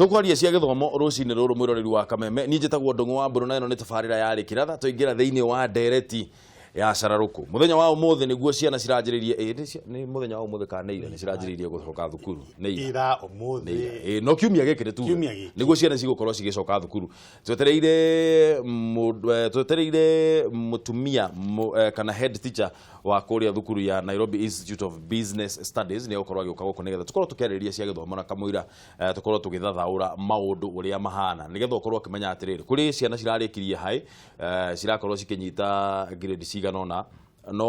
Tũkwaria cia gĩthomo rũcinĩ rũrũ. Mwĩroreri wa Kameme, niĩ njĩtagwo Ndũng'ũ wa Mbũrũ na ĩno nĩ tabarĩra ya Rĩkĩratha. Twaingĩra thĩinĩ wa ndereti ya cararũkũ mũthenya wa ũmũthĩ nĩguo ciana ciranjĩrĩirie. Ĩ, nĩ mũthenya wa ũmũthĩ kana nĩ ira nĩ ciranjĩrĩirie gũcoka thukuru? Nĩ ira. Ira, ũmũthĩ. Ĩ, no kiumia gĩkĩ nĩ tuge. Kiumia gĩkĩ. Nĩguo ciana cigũkorwo cigĩcoka thukuru. Twetereire twetereire mũtumia kana head teacher wa kũrĩa thukuru ya Nairobi Institute of Business Studies. Nĩ egũkorwo agĩũka gũkũ nĩgetha tũkorwo tũkĩarĩrĩria cia gĩthomo na kamũira tũkorwo tũgĩthathaũra maũndũ ũrĩa mahana, nĩgetha ũkorwo ũkĩmenya atĩrĩrĩ, kũrĩ ciana cirarĩkirie high, cirakorwo cikĩnyita grade cigana ũna, no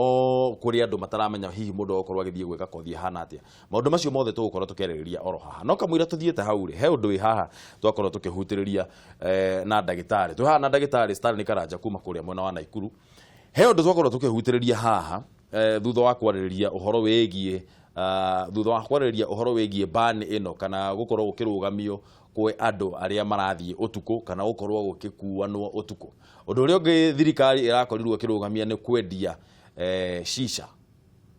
kũrĩ andũ mataramenya hihi mũndũ agũkorwo agĩthiĩ gwĩka kothi ĩhana atĩa. Maũndũ macio mothe tũgũkorwo tũkĩarĩrĩria oro haha. No kamũira tũthiĩte hau rĩ, he ũndũ wĩ haha twakorwo tũkĩhutĩrĩria na ndagĩtarĩ. Twĩ haha na ndagĩtarĩ Stanley Karanja kuma kũrĩa mwena wa Naikuru. He ũndũ twakorwo tũkĩhutĩrĩria haha thutha wa kwarĩrĩria ũhoro wĩgiĩ thutha wa kwarĩrĩria ũhoro wĩgiĩ ban ĩno kana gũkorwo gũkĩrũgamio kwĩ andũ arĩa marathiĩ ũtukũ kana gũkorwo gũgĩkuanwo ũtukũ. Ũndũ ũrĩa ũngĩ thirikari ĩrakorirwo ĩkĩrũgamia nĩ kwendia shisha,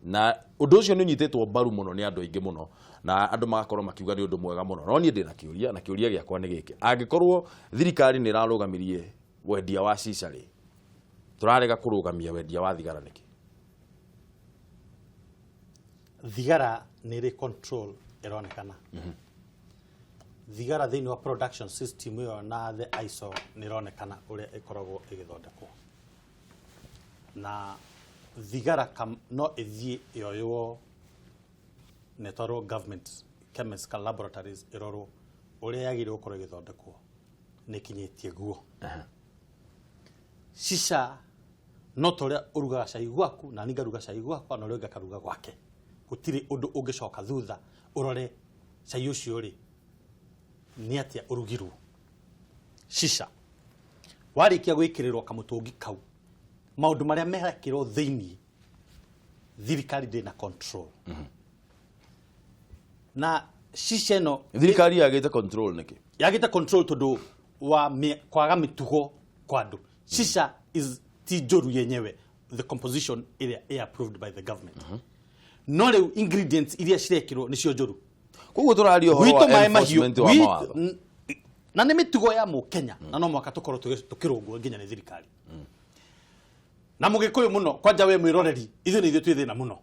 na ũndũ ũcio nĩ ũnyitĩtwo mbaru mũno nĩ andũ aingĩ mũno, na andũ magakorwo makiuga nĩ ũndũ mwega mũno. No niĩ ndĩna kĩũria, na kĩũria gĩakwa nĩ gĩkĩ: angĩkorwo thirikari nĩ ĩrarũgamirie wendia wa shisha rĩ, tũrarega kũrũgamia wendia wa thigara nĩkĩ? Thigara nĩ ĩrĩ control ĩronekana. Thigara thĩinĩ wa production system ĩyo na the ISO nĩ ĩronekana ũrĩa ĩkoragwo ĩgĩthondekwo, na thigara no ĩthiĩ ĩoywo na ĩtwarwo government chemical laboratories ĩrorwo ũrĩa yagĩrĩirwo gũkorwo ĩgĩthondekwo nĩ ĩkinyĩtie guo. Shisha no ta ũrĩa ũrugaga cai gwaku na niĩ ngaruga cai gwakwa na ũrĩa ũngĩ akaruga gwake, gũtirĩ ũndũ ũngĩcoka thutha ũrore cai ũcio rĩ nĩ atĩa ũrugirwo. Shisha warĩkia gwĩkĩrĩrwo kamũtũngi kau, maũndũ marĩa merekĩrwo thĩinĩ thirikari ndĩ na control na shisha ĩno. Thirikari yagĩte control nĩkĩ? Yagĩte control tondũ wa kwaga mĩtugo kwa andũ. Shisha is ti njũru yenyewe, the composition ĩrĩa ĩ approved by the government, no rĩu ingredients iria cirekĩrwo nĩcio njũru. Koguo tũraria ũhoro gwitũ wa maĩ mahiũ enforcement wa mawatho. Na nĩ mĩtugo ya mũkenya na no mũhaka tũkorwo tũkĩrũngwo nginya nĩ thirikari na mũgĩkũyũ mũno. Kwanja we mwĩroreri, ithuĩ nĩ ithuĩ twĩ thĩna mũno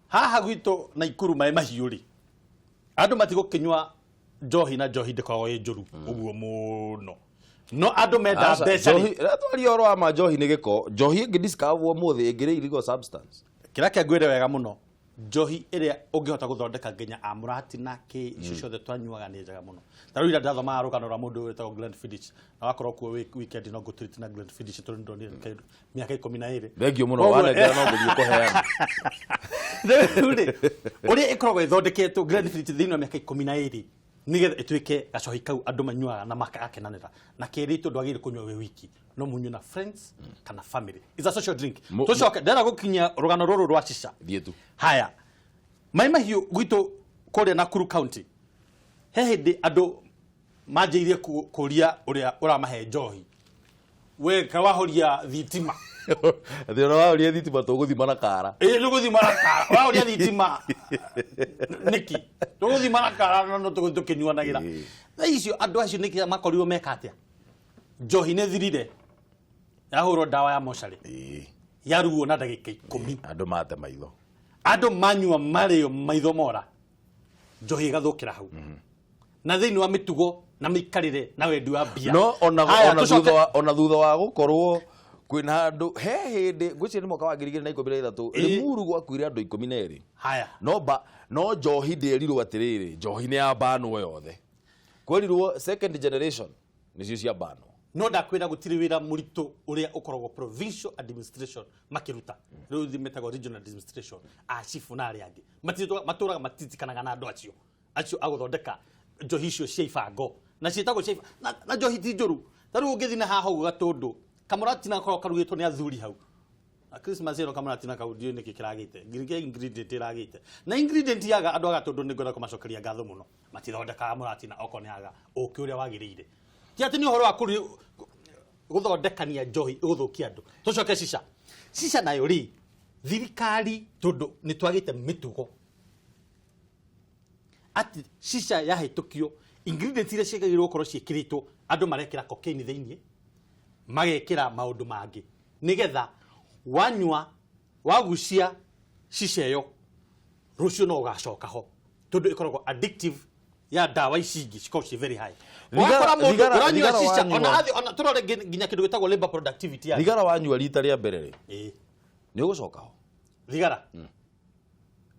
haha gwitũ Naikuru. Maĩ mahiũ rĩ, andũ matigũkĩnyua njohi, na njohi ndĩkoragwo ĩ njũru ũguo mũno, no andũ menda Aca, mbeca rĩ. Rĩrĩa twaria ũhoro wa ma njohi nĩ gĩko, njohi ĩngĩ discover ũmũthĩ ĩngĩrĩ illegal substance. Kĩrĩa kĩa ngwĩre wega mũno, njohi ĩrĩa ũngĩhota gũthondeka nginya amũrati na kĩ icio ciothe twanyuaga nĩ njega mũno. Ta rĩu ira ndathomaga rũgano rwa mũndũ wĩtagwo Glenfiddich, na wakorwo kuo weekend no ngũtreat na Glenfiddich tondũ nĩndonire kĩndũ mĩaka 12. Thengiũ mũno. Koguo Wanengera no ngũthiĩ kũheana. Rĩu rĩ, ũrĩa ĩkoragwo ĩthondeketwo Glenfiddich thĩinĩ wa mĩaka 12 nĩgetha ĩtuĩke gacohi kau andũ manyuaga na magakenanĩra, na kerĩ tondũ ndwagĩrĩire kũnyua wĩ wiki, no mũnyue na friends kana family. It's a social drink. Tũcoke ndĩrenda gũkinyia rũgano rũrũ rwa shisha. Thiĩ tu. Haya, maĩ mahiũ gwitũ kũrĩa Nakuru County, he hĩndĩ andũ manjĩirie kũria ũrĩa ũramahe njohi, we ka wahoria thitima? Thĩ ona wahoria thitima tũgũthima na kara. Ĩ, tũgũthima na kara. Wahoria thitima nĩkĩ? Tũgũthima na kara, no tũgũthiĩ tũkĩnyuanagĩra. Thaa icio andũ acio nĩkĩ makorirwo meka atĩa? Njohi nĩ thirire, yahũrwo ndawa ya mocarĩ, yaruo na ndagĩka 10. Andũ mate maitho. Andũ manyua marĩo maitho mora, njohi ĩgathũkĩra hau na thĩinĩ wa mĩtugo na mĩikarĩre na wendi wa mbia. No ona Haya, ona ona thutha wa gũkorwo kwĩna andũ, he hĩndĩ ngwĩciria nĩ mwaka wa 2013, Limuru gwakuire andũ 12. Haya. No njohi ndĩerirwo atĩrĩrĩ, njohi nĩ ya banwo yothe. Kwerirwo second generation nĩcio cia banwo. No ndakwĩra gũtirĩ wĩra mũritũ ũrĩa ũkoragwo provincial administration makĩruta. Rĩu metagwo regional administration, acibu na arĩa angĩ. Matũraga matitikanaga na andũ acio agũthondeka njohi icio cia ibango na ciĩtagwo cia na njohi ti njũru. Ta rĩu ũngĩthiĩ na haha ũguo Gatũndũ, kamũratina gakoragwo karugĩtwo nĩ athuri hau na Christmas ĩno, kamũratina kau ndiũĩ nĩkĩ kĩragĩte nginya ingredient ĩragĩte na ingredient yaga. Andũ a Gatũndũ nĩ ngwenda kũmacokeria ngatho mũno, matithondekaga mũratina okorwo nĩ yaga ũkĩ ũrĩa wagĩrĩire. Ti atĩ nĩ ũhoro wa gũthondekania njohi ĩgũthũkia andũ. Tũcoke shisha. Shisha nayo rĩ, thirikari tondũ nĩ twagĩte mĩtugo atĩ shisha yahĩtũkio Ingredients iria ciagĩrĩirwo gũkorwo ciĩkĩrĩtwo, andũ marekĩra cocaine thĩinĩ, magekĩra maũndũ mangĩ, nĩgetha wanyua, wagucia shisha ĩyo, rũciũ no ũgacoka ho, tondũ ĩkoragwo addictive ya ndawa ici ingĩ cikoragwo ciĩ very high. Wakora mũndũ ũranyua Thigara shisha wanyua. Ona athi, ona tũrore nginya kĩndũ gĩtagwo labor productivity yake. Thigara wanyua rita rĩa mbere rĩ, nĩ ũgũcoka ho? Thigara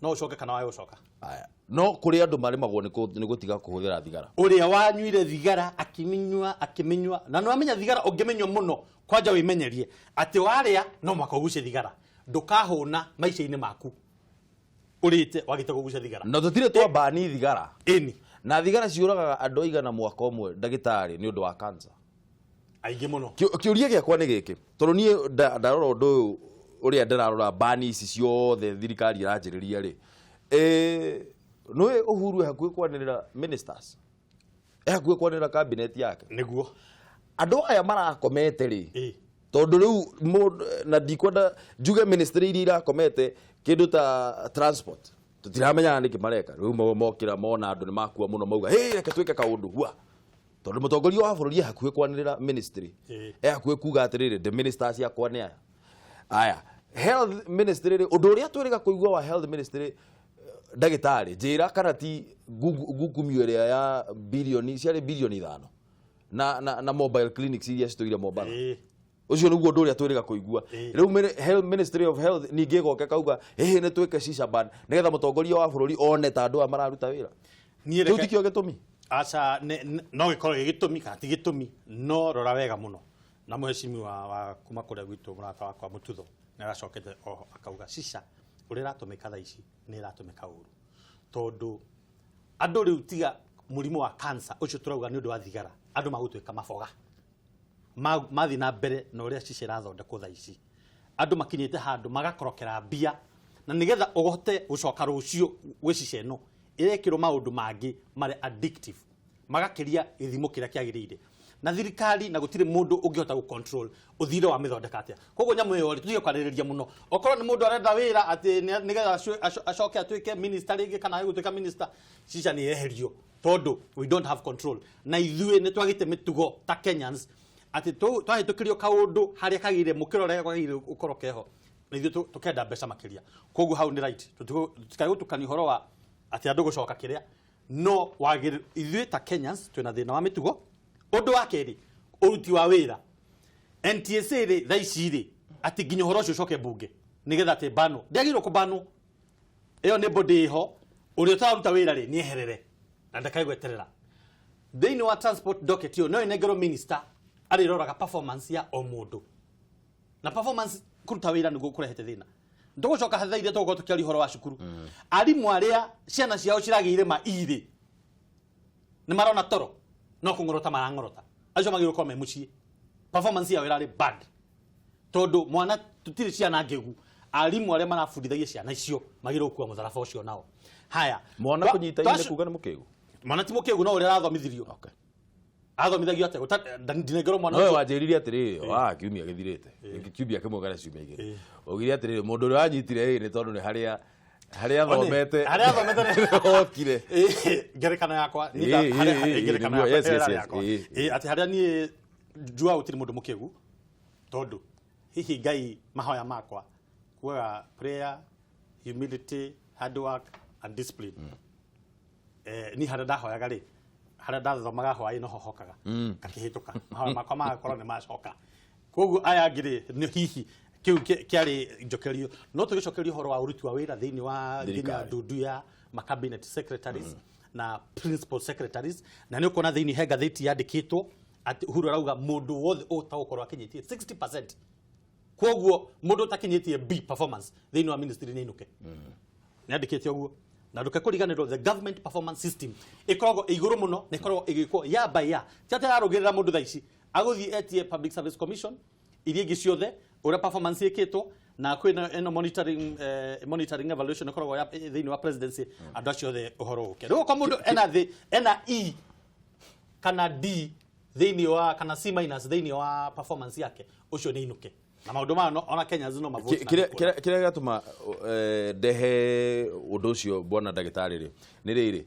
no ũcoke kana wae gũcoka. Aya, no kũrĩ andũ maremagwo nĩ gũtiga kũhũthĩra thigara. Ũrĩa wanyuire thigara, akĩmĩnyua, akĩmĩnyua, na nĩwamenya thigara ũngĩmĩnyua mũno, kwanja wĩmenyerie atĩ warĩa no mwaka ũgucie thigara, ndũkahũna maica-inĩ maku ũrĩte wagĩte kũgucia thigara. Na tũtirĩ twambani thigara. Ĩni. Na thigara ciũragaga andũ aigana mwaka ũmwe, ndagĩtarĩ, nĩ ũndũ wa cancer? Aingĩ mũno. Kĩũria gĩakwa nĩ gĩkĩ, tondũ niĩ ndarora ũndũ ũyũ ũrĩa ndĩrarora, bani ici ciothe thirikari ĩranjĩrĩria rĩ, nĩũĩ Uhuru e hakuhĩ kwanĩrĩra ministers, e hakuhĩ kwanĩrĩra cabinet yake. Nĩguo. Andũ aya marakomete rĩ, tondũ rĩu na ndikwenda njuge ministry iria irakomete, kĩndũ ta transport, tũtiramenyaga nĩkĩ mareka. Rĩu mokĩra mona andũ nĩ makua mũno, mauga, "Hey, reke twĩke kaũndũ hua," tondũ mũtongoria wa bũrũri e hakuhĩ kwanĩrĩra ministry, e hakuhĩ kuga atĩrĩrĩ, the ministers akwa nĩ aya aya. Health ministry rĩ, ũndũ ũrĩa twĩrĩga kũigua wa health ministry, ndagĩtarĩ, njĩra kana ti ngukumio ĩrĩa ya bilioni, ciarĩ bilioni 5 na mobile clinics iria citũire Mombatha. Ũcio nĩguo ũndũ ũrĩa twĩrĩga kũigua. Rĩu Health, Ministry of Health ningĩ ĩgoke kauga, "Ĩhĩ, nĩ twĩke shisha ban," nĩgetha mũtongoria wa bũrũri one ta andũ aya mararuta wĩra. Niĩ Kĩu tikĩo gĩtũmi? Aca, no gĩkorwo gĩ gĩtũmi kana ti gĩtũmi, no rora wega mũno na mũhecimiwa wa kuma kũrĩa gwitũ, mũrata wakwa Mũtutho, nĩ aracokete oho akauga shisha ũrĩa ĩratũmĩka thaa ici nĩ ĩratũmĩka ũru, tondũ andũ rĩu, tiga mũrimũ wa cancer ũcio tũrauga nĩ ũndũ wa thigara, andũ magũtuĩka maboga. Mathiĩ na mbere na ũrĩa shisha ĩrathondekwo thaa ici, andũ makinyĩte handũ magakorokera mbia, na nĩgetha ũhote gũcoka rũciũ gwĩ shisha ĩno, ĩrekĩrwo maũndũ mangĩ marĩa addictive, magakĩria gĩthimo kĩrĩa kĩagĩrĩire na thirikari, na gũtirĩ mũndũ ũngĩhota gũ control ũthire wa mĩthondeka atĩa. Koguo nyamũ ĩyo rĩ, tũtige kwarĩrĩria mũno. Okorwo nĩ mũndũ arenda wĩra atĩ nĩgetha acoke atuĩke minister rĩngĩ kana age gũtuĩka minister, shisha nĩ yeherio, tondũ we don't have control, na ithuĩ nĩ twagĩte mĩtugo ta Kenyans atĩ twahĩtũkĩrio kaũndũ harĩa kagĩrĩire, mũkĩro ũrĩa kwagĩrĩire gũkorwo keho, na ithuĩ tũkenda mbeca makĩria. Koguo hau nĩ right, tũtikae gũtukania ũhoro wa atĩ andũ gũcoka kĩrĩa no wagĩrĩru. Ithuĩ ta Kenyans twĩna thĩna wa mĩtugo. Ũndũ wa kerĩ, ũruti wa wĩra NTSA rĩ, thaa ici rĩ, atĩ nginya ũhoro ũcio ũcoke mbunge nĩgetha atĩ banwo, ndĩagĩrĩirwo kũbanwo. Ĩyo nĩ body ĩho, ũrĩa ũtararuta wĩra rĩ, nĩ eherere na ndakae gweterera. Thĩinĩ wa transport docket ĩyo no ĩnengerwo minister arĩroraga performance ya o mũndũ, na performance kũruta wĩra nĩguo kũrehete thĩna. Ndũgũcoka thaa iria tũgũkorwo tũkĩaria ũhoro wa cukuru, arimũ arĩa ciana ciao ciragĩire ma irĩ nĩ marona toro no kũng'orota marang'orota, acio magĩrĩirwo gũkorwo me mũciĩ. Performance yao ĩrarĩ bad, tondũ mwana tũtirĩ ciana ngĩgu. Arimũ arĩa marabundithagia ciana icio magĩrĩirwo gũkua mũtharaba ũcio nao. Haya. Mwana kũnyita inĩ kuga nĩ mũkĩgu? Mwana ti mũkĩgu, no ũrĩa arathomithirio, athomithagio atĩa? Ndinengerwo mwana Nowe ũcio. Wanjĩrire atĩrĩrĩ, wa kiumia gĩthirĩte, kiumia kĩmwe kana ciumia 2, ugire atĩrĩrĩ, mũndũ ũrĩa wanyitire ĩ nĩ tondũ nĩ harĩa athomete. Harĩa athomete okire. Ngerekano yakwa ngerekano nĩguo, yakwa yes, ĩrĩa yes, ĩrarĩ yes, yakwa. Atĩ harĩa niĩ njuaga gũtirĩ mũndũ mũkĩgu, tondũ hihi Ngai mahoya makwa kugaga prayer, humility, hard work and discipline. Niĩ harĩa ndahoyaga rĩ, harĩa ndathomaga hwaĩ no hohokaga ngakĩhĩtũka, mahoya makwa magakorwo nĩ macoka. Koguo aya angĩ rĩ, nĩ hihi kĩu kĩarĩ njokerio, no tũgĩcokerio ũhoro wa ũruti wa wĩra thĩinĩ wa nginya Thirikari. ndundu ya ma cabinet secretaries na principal secretaries. Na nĩ ũkuona thĩinĩ he ngathĩti yandĩkĩtwo atĩ Uhuru arauga mũndũ wothe ũtagũkorwo akinyĩtie 60%, koguo mũndũ ũtakinyĩtie B performance thĩinĩ wa ministry nĩ ainũke. Nĩ andĩkĩte ũguo. Na ndũke kũriganĩrwo, the government performance system ĩkoragwo ĩ igũrũ mũno na ĩkoragwo ĩgĩkwo year by year. Ti atĩ ararũgĩrĩra mũndũ thaa ici, agũthiĩ etie Public Service Commission iria ingĩ ciothe ũrĩa performance ĩkĩtwo, na kwĩna ĩno monitoring evaluation ĩkoragwo ya thĩinĩ wa presidency, andũ acio othe ũhoro ũke. Rĩu okorwo mũndũ ena thĩ, ena E kana D thĩinĩ wa, kana C minus thĩinĩ wa performance yake, ũcio nĩ inũke. Na maũndũ maya ona Kenyans no mavote na nĩkuona. Kĩrĩa gĩatũma ndehe ũndũ ũcio, bwana ndagĩtarĩ rĩ, nĩ rĩrĩ,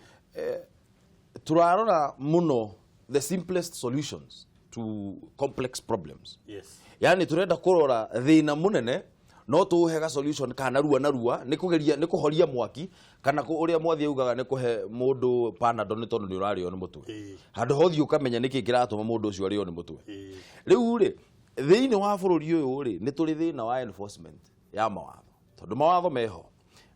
Turarora muno the simplest solutions to complex problems. Yani turenda kurora thina munene no tuhe solution kana narua narua ni kugeria ni kuhoria mwaki kana uria mwathi augaga ni kuhe mundu Panadol ni tondu ni urario ni mutwe. Handu hothi ukamenya niki kiratuma mundu ucio ario ni mutwe. Riu ri thiini wa bururi uyu ri ni turi thina wa enforcement ya mawatho, tondu mawatho meho,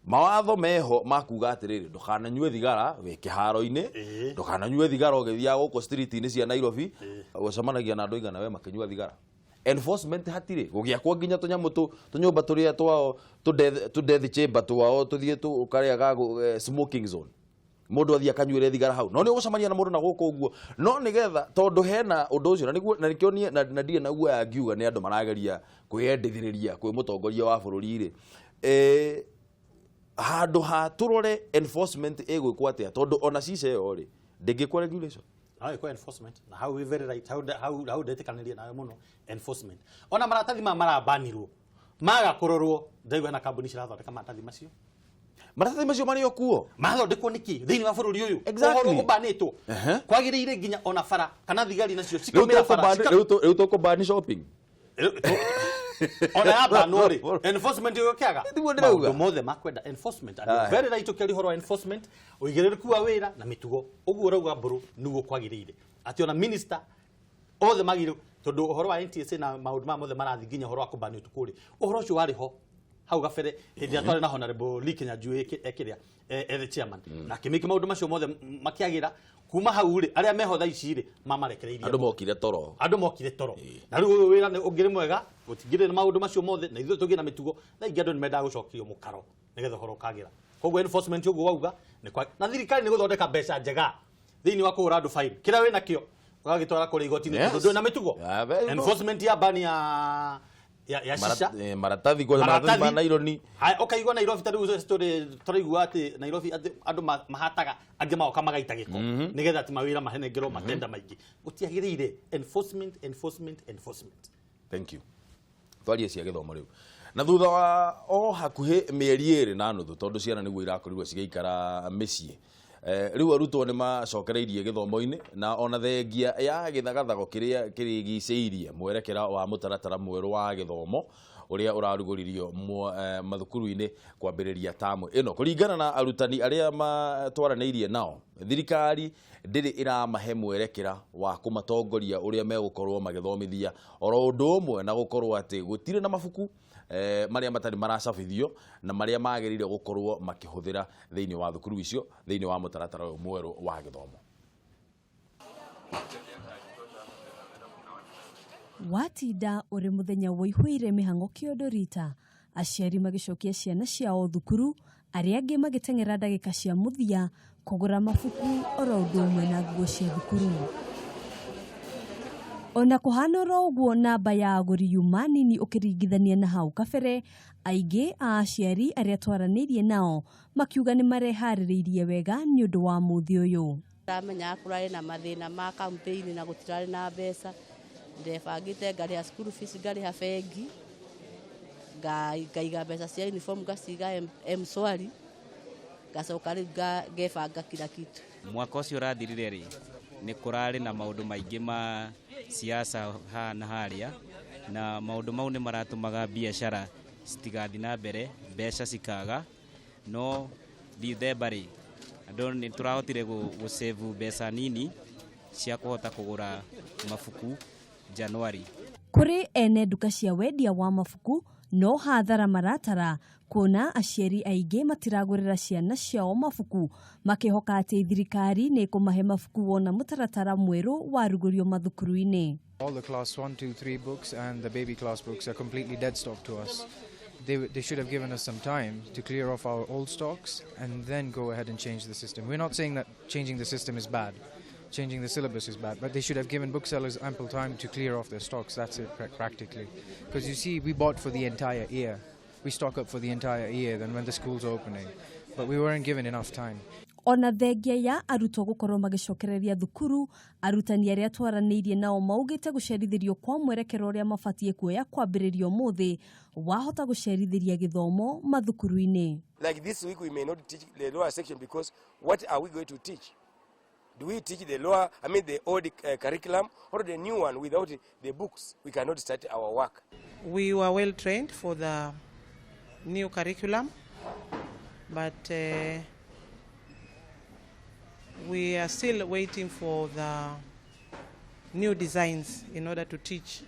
mawatho meho makuga atiriri ndukananyue thigara wi kiharo-ini, ndukananyue thigara ugithia guku street-ini cia Nairobi, ucemanagia na andu aigana we makinyua thigara. Enforcement hatire gugiakwo nginya tunyamu tu tunyumba turia twao tu death chamber twao tuthie tu karia ga smoking zone, mundu athie akanyuire thigara hau, no ni ugucemania na mundu na guku uguo no nigetha tondu hena undu ucio na niguo na nikio nie na ndirĩ na guoya ngiuga ni andu marageria kwiyendithiriria kwi mutongoria wa bururi ri handu ha turore enforcement igwikwo atia, tondu ona cice yo ri ndingikwo regulation. Hau iko enforcement na how we very right, how ndetĩkanĩria nawe mũno enforcement. Ona maratathi ma marabanirwo maga kũrorwo, ndaigua na kambuni cirathondeka maratathi macio. Maratathi macio marĩ o kuo mathondekwo nĩkĩ thĩinĩ wa bũrũri ũyũ? Ũhoro ũbanĩtwo kwagĩrĩire nginya ona bara kana thigari nacio cikomĩra bara. Rĩu tũkũbani shopping ona yabanwo rĩ enforcement ĩyo kĩaga maũndũ mothe makwenda enforcement. And very right ũkĩaria ũhoro wa enforcement, ũigĩrĩrĩku wa wĩra na mĩtugo, ũguo ũrauga mbũrũ nĩguo kwagĩrĩire atĩ ona minister othe magĩrĩirwo, tondũ ũhoro wa NTSA na maũndũ maya mothe marathiĩ nginya ũhoro wa kũbani ũtukũ rĩ, ũhoro ũcio warĩ ho hau gabere hĩndĩ ĩrĩa twarĩ na Honorable Lee Kinyanjui ekĩrĩa the chairman na akĩmĩka maũndũ macio mothe makĩagĩra kuma hau rĩ, arĩa meho thaa ici rĩ mamarekereirie andũ mokire toro, andũ mokire toro. Na rĩu ũyũ wĩra ũngĩrĩ mwega gũtingĩrĩ na maũndũ macio mothe na ithuĩ tũgĩe na mĩtugo thaa ingĩ andũ nĩ mendaga gũcokio mũkaro nĩgetha ũhoro ũkagĩra. Koguo enforcement ũguo wauga na thirikari nĩ gũthondeka mbeca njega thĩinĩ wa kũhũra andũ fine kĩrĩa wĩna kĩo ũgagĩtwara kũrĩa igoti-inĩ tondũ ndũrĩ na mĩtugo. Enforcement ya bani ya shisha maratathi kwa maratathi ma Nairobi. Haya ukaigua Nairobi ta riu story turaigua ati Nairobi ati andu mahataga angi magoka magaita giko nigetha ati mawira mahenengerwo matenda maingi. Gutiagiriire enforcement, enforcement, enforcement. Thank you. Twarie cia githomo riu na thutha wa o hakuhi mĩeri ĩrĩ na nuthu tondu ciana niguo irakorirwo cigaikara mĩciĩ. Riu arutwo nĩ macokereirie gĩthomo-inĩ na ona thengia ya gĩthagathago kĩrĩa kĩrigicĩirie mwerekera wa mũtaratara mwerũ wa gĩthomo ũrĩa ũrarugũririo mathukuru-inĩ kwambĩrĩria tamu ĩno. Kũringana na arutani arĩa matwaranĩirie nao, thirikari ndĩrĩ ĩramahe mwerekera wa kũmatongoria ũrĩa megũkorwo magĩthomithia, oro ũndũ ũmwe na gũkorwo atĩ gũtirĩ na mabuku marĩa matarĩ maracabithio na marĩa magĩrĩire gũkorwo makĩhũthĩra thĩinĩ wa thukuru icio thĩinĩ wa mũtaratara ũyũ mwerũ wa gĩthomo. Watinda ũrĩ mũthenya woihũire mĩhang'o kĩondo rita, aciari magĩcokia ciana ciao thukuru, arĩa angĩ magĩteng'era ndagĩka cia mũthia kũgũra mabuku oro ũndũ ũmwe na nguo cia thukuru. Ona kũhana oro ũguo, namba ya agũri yuma nini ũkĩringithania na hau kabere, aingĩ a aciari arĩa twaranĩirie nao makiuga nĩ mareharĩrĩirie wega nĩ ũndũ wa mũthĩ ũyũ. Ndamenya kũrarĩ na mathĩna ma campaign na gũtirarĩ na mbeca, ndebangĩte ngarĩha school fees, ngarĩha bengi, ngaiga mbeca cia uniform ngaciga M-Shwari, ngacoka rĩu ngebanga kila kitu. Mwaka ũcio ũrathirire rĩ, nĩ kũrarĩ na maũndũ maingĩ ma siasa haha na harĩa, na maũndũ mau nĩ maratũmaga biacara citigathiĩ na mbere, mbeca cikaga. No Dithemba rĩ, andũ nĩ tũrahotire gũsave mbeca nini cia kũhota kũgũra mabuku Januari. Kũrĩ ene nduka cia wendia wa mabuku no hathara maratara kuona aciari aingĩ matiragũrĩra ciana ciao mabuku makĩhoka atĩ thirikari nĩ ĩkũmahe mabuku wona mũtaratara mwerũ warugũrio mathukuru-inĩ. All the class 1, 2, 3 books and the baby class books are completely dead stock to us. They should have given us some time to clear off our old stocks and then go ahead and change the system. We're not saying that changing the system is bad, changing the syllabus is bad, but they should have given booksellers ample time to clear off their stocks. That's it practically. Because you see, we bought for the entire year. We stock up for the entire year then when the school's opening. But we weren't given enough time. Ona thengia ya arutwo gũkorwo magĩcokereria thukuru, arutani arĩa twaranĩirie nao maugĩte gũcerithĩrio kwa mwerekero ũrĩa mabatiĩ kuoya kwambĩrĩria ũmũthĩ wahota gũcerithĩria gĩthomo mathukuru-inĩ. Like this week we may not teach the lower section because what are we going to teach? Do we teach the lower, I mean the old curriculum or the new one? Without the books, we cannot start our work. We were well trained for the new curriculum, but we are still waiting for the new designs in order to teach,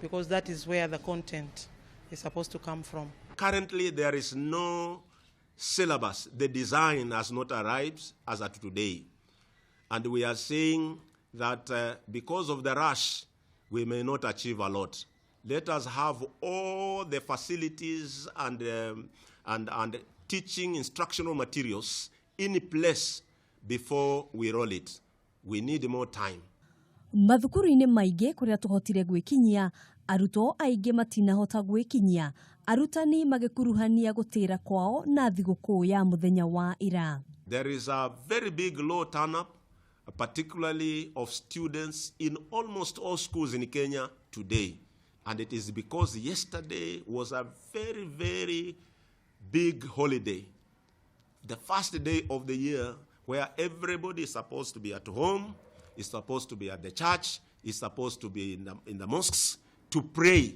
because that is where the content is supposed to come from. Currently, there is no syllabus. The design has not arrived as at today. And we are saying that because of the rush, we may not achieve a lot. Let us have all the facilities and teaching instructional materials in place before we roll it. We need more time. Mathukuru-inĩ maingĩ kũrĩa tũhotire gwĩkinyia, arutwo aingĩ matinahota gwĩkinyia, arutani magĩkuruhania gũtĩra kwao na thigũkũ ya mũthenya wa ira. There is a very big low turn-up, particularly of students in almost all schools in Kenya today. And it is because yesterday was a very, very big holiday. The first day of the year where everybody is supposed to be at home, is supposed to be at the church, is supposed to be in the mosques to pray.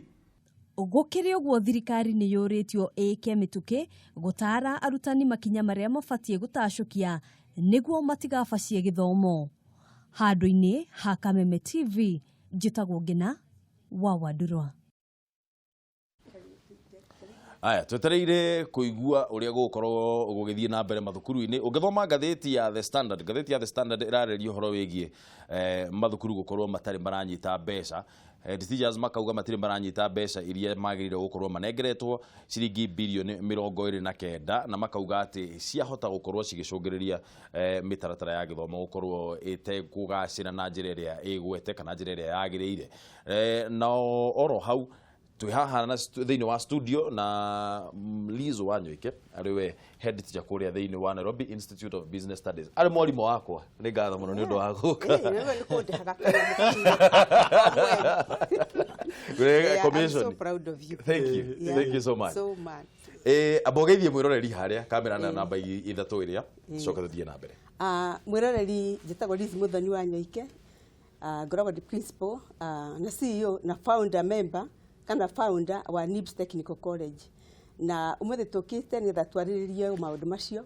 Gũkĩrĩ ũguo, thirikari nĩ yũrĩtio ĩke mĩtũkĩ gũtaara arutani makinya marĩa mabatiĩ gũtacũkia nĩguo matigabacie gĩthomo. Handũ-inĩ ha Kameme TV, njĩtagwo Ngina wa Wandurwa. Aya, twetereire kũigua ũrĩa gũgũkorwo gũgĩthiĩ na mbere mathukuru-inĩ. Ũngĩthoma ngathĩti ya The Standard, ngathĩti ya The Standard ĩrarĩria ũhoro wĩgiĩ mathukuru gũkorwo matarĩ maranyita mbeca. Head teachers makauga matirĩ maranyita mbeca iria magĩrĩire gũkorwo manengeretwo, ciringi birioni 29, na makauga atĩ ciahota gũkorwo cigĩcũngĩrĩria mĩtaratara ya gĩthomo gũkorwo ĩtekũgacĩra na njĩra ĩrĩa ĩgwete kana njĩra ĩrĩa yagĩrĩire. Nao oro hau twĩ haha na thĩinĩ wa studio na Liz Wanyoike, arĩ we head teacher kũrĩa thĩinĩ wa Nairobi Institute of Business Studies, arĩ mwarimũ wakwa. Nĩ ngatho mũno nĩ ũndũ wa gũka. Nĩ kũndĩhaga. Yeah, I'm Commission. so proud of you. Thank you. Yeah. Thank you so much. So much. Amba ũgeithie mwĩroreri harĩa kamera na namba 3 ĩrĩa coka tũthiĩ na mbere. Ah, mwĩroreri, njĩtagwo Liz Muthoni wa Nyoike. Ngoragwo ndĩ principal na CEO na founder member kana founder wa NIBS Technical College, na ũmũthĩ tũkĩte nĩgetha twarĩrĩrie maũndũ macio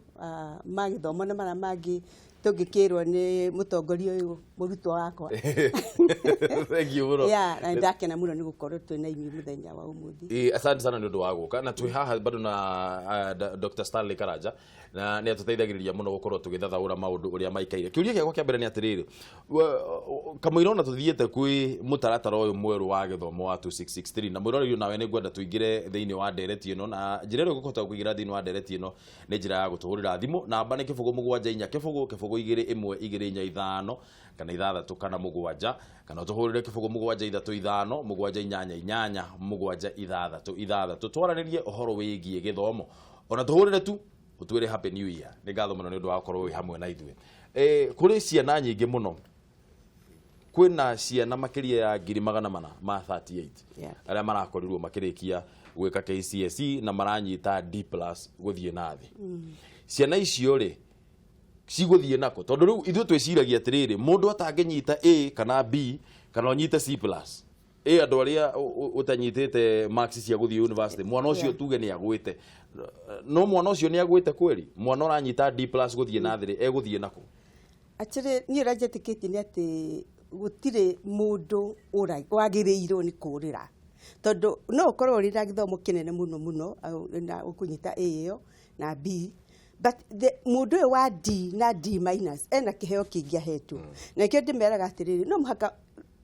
ma gĩthomo na marĩa mangĩ tũngĩkĩrwo nĩ mũtongoria ũyũ, mũrutwo wakwa. Thank you mũno. Yeah, na nĩndakena mũno nĩ gũkorwo twĩ na inyuĩ mũthenya wa ũmũthĩ. Asante sana nĩ ũndũ wa gũka. Na twĩ haha bado na Dr. Stanley Karanja, na nĩ atũteithagĩrĩria mũno gũkorwo tũgĩthathaũra maũndũ ũrĩa maikaire. Kĩũria gĩakwa kĩa mbere nĩ atĩrĩrĩ, kamũira ona tũthiĩte kwĩ mũtaratara ũyũ mwerũ wa gĩthomo wa 2663, na mwĩroreri nawe nĩ ngwenda tũingĩre thĩinĩ wa ndereti ĩno, na njĩra ĩrĩa ũkũhota kũingĩra thĩinĩ wa ndereti ĩno nĩ njĩra ya gũtũhũrĩra thimũ. Namba nĩ 07400021245 kana 6 kana 7, kana ũtũhũrĩre 0735788766, twaranĩrie ũhoro wĩgiĩ gĩthomo, ona tũhũrĩre tu ũtwĩre happy new year. Nĩ ngatho mũno nĩ ũndũ wa gũkorwo wĩ hamwe na ithuĩ. Kũrĩ ciana nyingĩ mũno, kwĩna ciana makĩria ya 438,000 arĩa marakorirwo makĩrĩkia gwĩka KCSE na maranyita D plus gũthiĩ na thĩ. Ciana icio rĩ, cigũthiĩ nako? Tondũ rĩu ithuĩ twĩciragia atĩrĩrĩ, mũndũ atangĩnyita A kana B kana ũnyite C plus, ĩ andũ arĩa ũtanyitĩte marks cia gũthiĩ university, mwana ũcio tuge nĩ agwĩte, no mwana ũcio nĩ agwĩte kweri? Mwana ũranyita D plus gũthiĩ na thĩ rĩ, egũthiĩ nako? Atĩrĩ, niĩ ũrĩa njĩtĩkĩtie nĩ atĩ gũtirĩ mũndũ wagĩrĩirwo nĩ kũrĩra, tondũ no ũkorwo ũrĩ na gĩthomo kĩnene mũno mũno na ũkũnyita A ĩyo na B, but mũndũ ũyũ wa D na D minus ena kĩheo kĩngĩ ahetwo. Na nĩkĩo ndĩmeraga atĩrĩrĩ, no mũhaka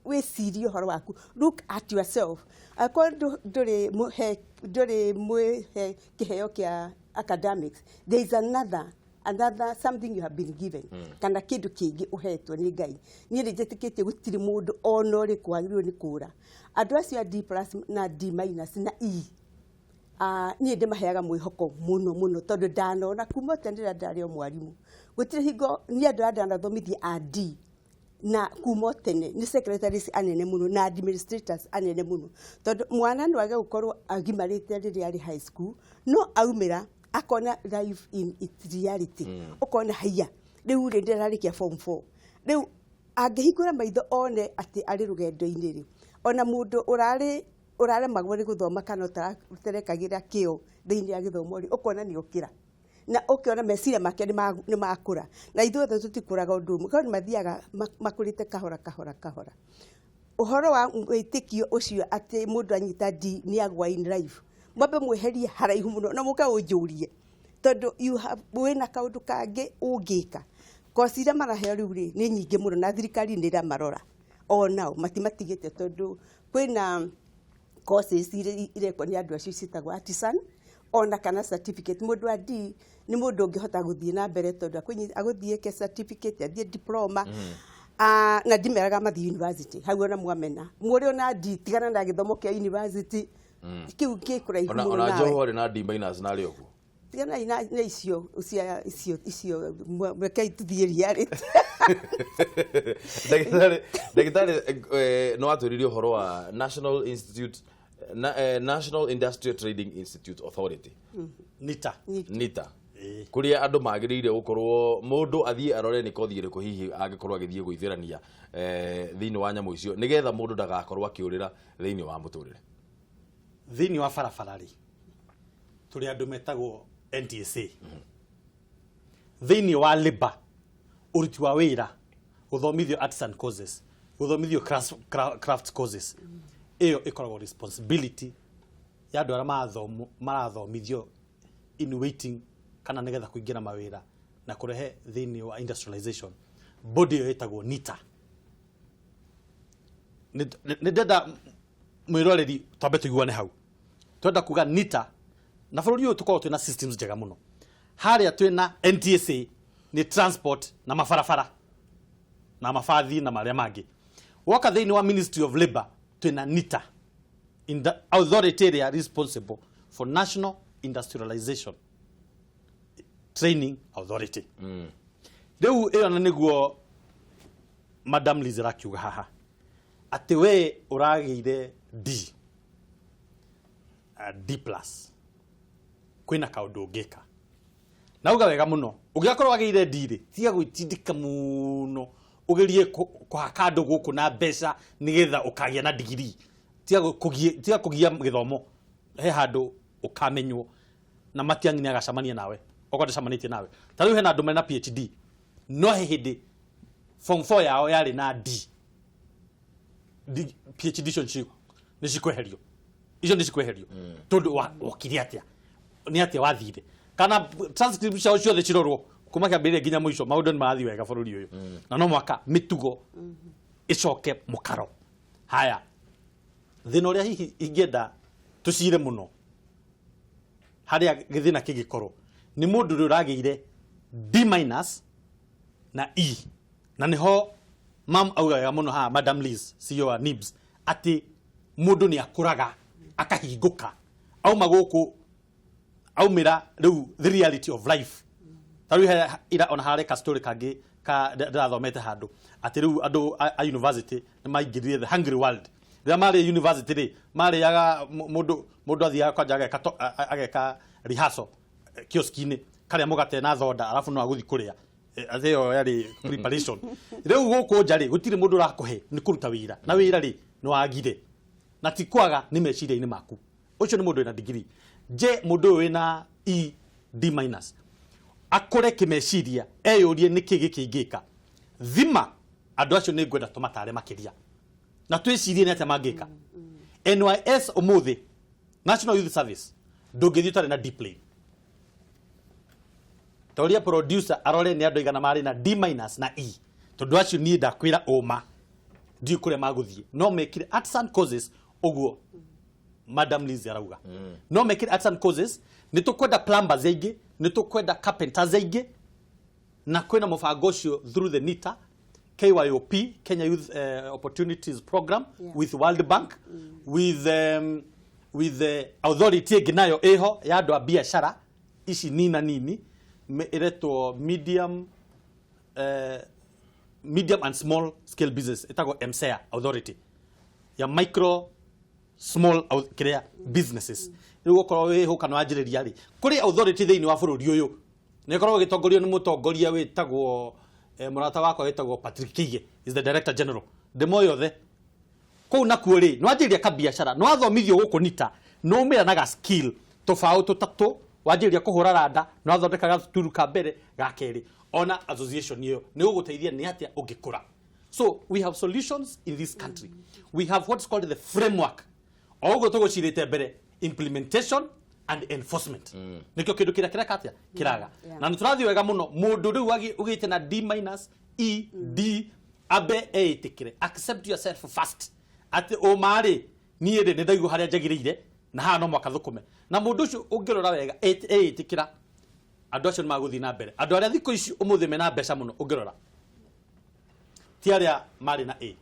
wĩcirie ũhoro waku, look at yourself. Angĩkorwo ndũrĩ mũhe, ndũrĩ mwĩhe kĩheo kĩa academics, there is another something you have been given, kana kĩndũ kĩngĩ ũhetwo nĩ Ngai. Niĩ nĩ njĩtĩkĩtie gũtirĩ mũndũ ona ũrĩkũ wagĩrĩirwo nĩ kũra. Andũ acio a D plus na D minus na E, niĩ ndĩmaheaga mwĩhoko mũno mũno, tondũ ndanona kuma tene rĩrĩa ndarĩ o mwarimũ, gũtirĩ hingo niĩ andũ aya ndanathomithia a D na kuma tene nĩ secretaries anene mũno na administrators anene mũno, tondũ mwana no age gũkorwo agimarĩte rĩrĩa arĩ high school, no aumĩra akona life in its reality. Ũkona haiya, rĩu rĩ, ndĩrarĩkia form 4. Rĩu angĩhingũra maitho one atĩ arĩ rũgendo-inĩ rĩ, ona mũndũ ũrarĩ ũraremagwo nĩ gũthoma kana ũtarekagĩra kĩo thĩinĩ wa gĩthomo rĩ, ũkona nĩ okĩra na ũkĩona meciria make nĩ makũra. Na ithuothe tũtikũraga ũndũ ũmwe, korwo nĩ mathiaga makũrĩte kahora kahora kahora. Ũhoro wa wĩtĩkio ũcio atĩ mũndũ anyita D nĩ agwa in life, mwambe mweherie haraihu mũno na mũke ũnjũrie, tondũ you have wĩna kaũndũ kangĩ ũngĩka. Koci iria maraheo rĩu rĩ nĩ nyingĩ mũno na thirikari nĩ ĩramarora onao, matimatigĩte, tondũ kwĩna courses iria irekwo nĩ andũ acio ciĩtagwo artisan ona kana certificate. Mũndũ wa D nĩ mũndũ ũngĩhota gũthiĩ na mbere, tondũ agũthiĩ eke certificate, athiĩ diploma. Ah, na ndimeraga mathiĩ university hau, ona mwamena mũrĩ ona D, tigana na gĩthomo kĩa university kĩu kĩ kũraihu ona mũno. Ona nawe Joho arĩ na D minus na arĩ okuo. Tiganai na icio cia icio icio, rekei tũthiĩ reality. Ndagĩtarĩ, nĩ watwĩrire ũhoro wa National Institute na, National Industrial Trading Institute Authority. NITA. NITA, kũrĩa andũ magĩrĩire gũkorwo mũndũ athiĩ arore nĩ kothi ĩrĩkũ hihi angĩkorwo agĩthiĩ gwĩthĩrania thĩinĩ wa nyamũ icio, nĩgetha mũndũ ndagakorwo akĩũrĩra thĩinĩ wa mũtũrĩre. Thĩinĩ wa barabara rĩ, tũrĩ andũ metagwo NTSA. Thĩinĩ wa labor, ũruti wa wĩra, gũthomithio artisan courses, gũthomithio craft courses, ĩyo ĩkoragwo responsibility ya andũ arĩa marathomithio in waiting kana nĩgetha kũingĩra mawĩra na kũrehe thĩinĩ wa industrialization. Body ĩyo ĩtagwo NITA. Nĩ ndenda mwĩroreri twambe tũiguane hau. Twenda kuga NITA na bũrũri ũyũ tũkoragwo twĩna systems njega mũno. Harĩa twĩna NTSA nĩ transport na mabarabara na mabathi na marĩa mangĩ. Woka thĩinĩ wa Ministry of Labour twĩna NITA, in the authority ĩrĩa responsible for National Industrialization Training Authority. Rĩu ĩyo na nĩguo Madam Liz arakiuga haha atĩ we ũragĩire D, D plus, kwĩna kaũndũ ũngĩka nauga wega mũno. Ũngĩgakorwo wagĩire D rĩ, tiga gwĩtindĩka mũno ũgerie kũhaka andũ gũkũ na mbeca nĩgetha ũkagĩa na digirii. Tiga kũgia gĩthomo, he handũ ũkamenywo na Matiang'i nĩ agacemania nawe okorwo ndacemanĩtie nawe. Ta rĩu hena andũ mena PhD no he hĩndĩ form 4 yao yarĩ na D. D PhD icio nĩ cikweherio, icio nĩ cikweherio tondũ wokire atĩa, nĩ atĩa wathire, kana transcript ciao ciothe cirorwo kuma kĩambĩrĩria nginya mũico. Maũndũ nĩ marathiĩ wega bũrũri ũyũ na no mwaka mĩtugo ĩcoke mũkaro. Haya, thĩna ũrĩa hihi ingĩenda tũcire mũno harĩa gĩthĩna kĩngĩkorwo nĩ mũndũ ũrĩa ũragĩire D minus na E, na nĩho mam auga wega mũno haha, Madam Liz, CEO wa NIBS, atĩ mũndũ nĩ akũraga akahingũka, auma gũkũ aumĩra rĩu the reality of life. Ta rĩu ira ona harĩ ka story kangĩ ka ndĩrathomete handũ atĩ rĩu andũ a university nĩ maingĩrire the hungry world. Rĩrĩa marĩ university rĩ, marĩaga mũndũ athiaga kwanja ageka rehearsal kioski-inĩ, karĩa mũgate na thonda, arabu no agũthiĩ kũrĩa. Atĩ ĩyo yarĩ preparation. Rĩu gũkũ nja rĩ, gũtirĩ mũndũ ũrakũhe, nĩ kũruta wĩra na wĩra rĩ nĩ wagire na ti kwaga nĩ meciria-inĩ maku. Ũcio nĩ mũndũ wĩna degree. Je, mũndũ ũyũ wĩna E, D minus akũre kĩmeciria, eyũrie nĩkĩ gĩkĩ ingĩka? Thima andũ acio nĩ ngwenda tũmatare makĩria na twĩcirie nĩ atĩa mangĩka. NYS ũmũthĩ, National Youth Service, ndũngĩthiĩ ũtarĩ na D plain. Toria producer arore nĩ andũ aigana marĩ na D minus na E, tondũ acio niĩ ndakwĩra ũma ndiũĩ kũrĩa magũthiĩ. No mekire artisan courses, ũguo Madam Liz arauga no mekire artisan courses. Nĩ tũkwenda plumbers aingĩ, nĩ tũkwenda carpenters aingĩ, na kwĩna mũbango ũcio through the NITA, KYOP, Kenya Youth Opportunities Program, with World Bank, with the authority ĩngĩ nayo ĩho ya andũ a biacara ici nina nini, ĩretwo medium and small scale business, ĩtagwo MSEA authority ya micro small kĩrĩa businesses. Rĩu okorwo wĩho kana wanjĩrĩria rĩ, kũrĩ authority thĩinĩ wa bũrũri ũyũ nĩ ĩkoragwo ĩgĩtongorio nĩ mũtongoria wĩtagwo Mũrata wakwa wĩtagwo Patrick Kige is the director general, ndĩmoĩ othe kũu. Nakuo rĩ, nĩwanjĩrĩria kabiacara, nĩwathomithio gũkũ nita, nĩumĩra na ga skill tũbaũ tũtatũ, wanjĩrĩria kũhũra randa, nĩwathondeka gatuturu ka mbere, ga kerĩ. Ona association ĩyo nĩ gũgũteithia nĩ atĩa ũngĩkũra. So we have solutions in this country. We have what's called the framework. O ũguo tũgũcirĩte mbere, implementation and enforcement nĩkĩo kĩndũ kĩrĩa kĩreka atĩa kĩraga. Na nĩ tũrathiĩ wega mũno. Mũndũ rĩu ũgĩte na D minus, E, D, ambe eĩtĩkĩre, accept yourself first, atĩ ũma-rĩ, niĩ rĩ, nĩ ndaigua harĩa njagĩrĩire na haha no mwaka thũkũme. Na mũndũ ũcio ũngĩrora wega, eĩtĩkĩra, andũ acio nĩ magũthiĩ na mbere. Andũ arĩa thikũ ici ũmũthĩ mena mbeca mũno, ũngĩrora, ti arĩa marĩ na A.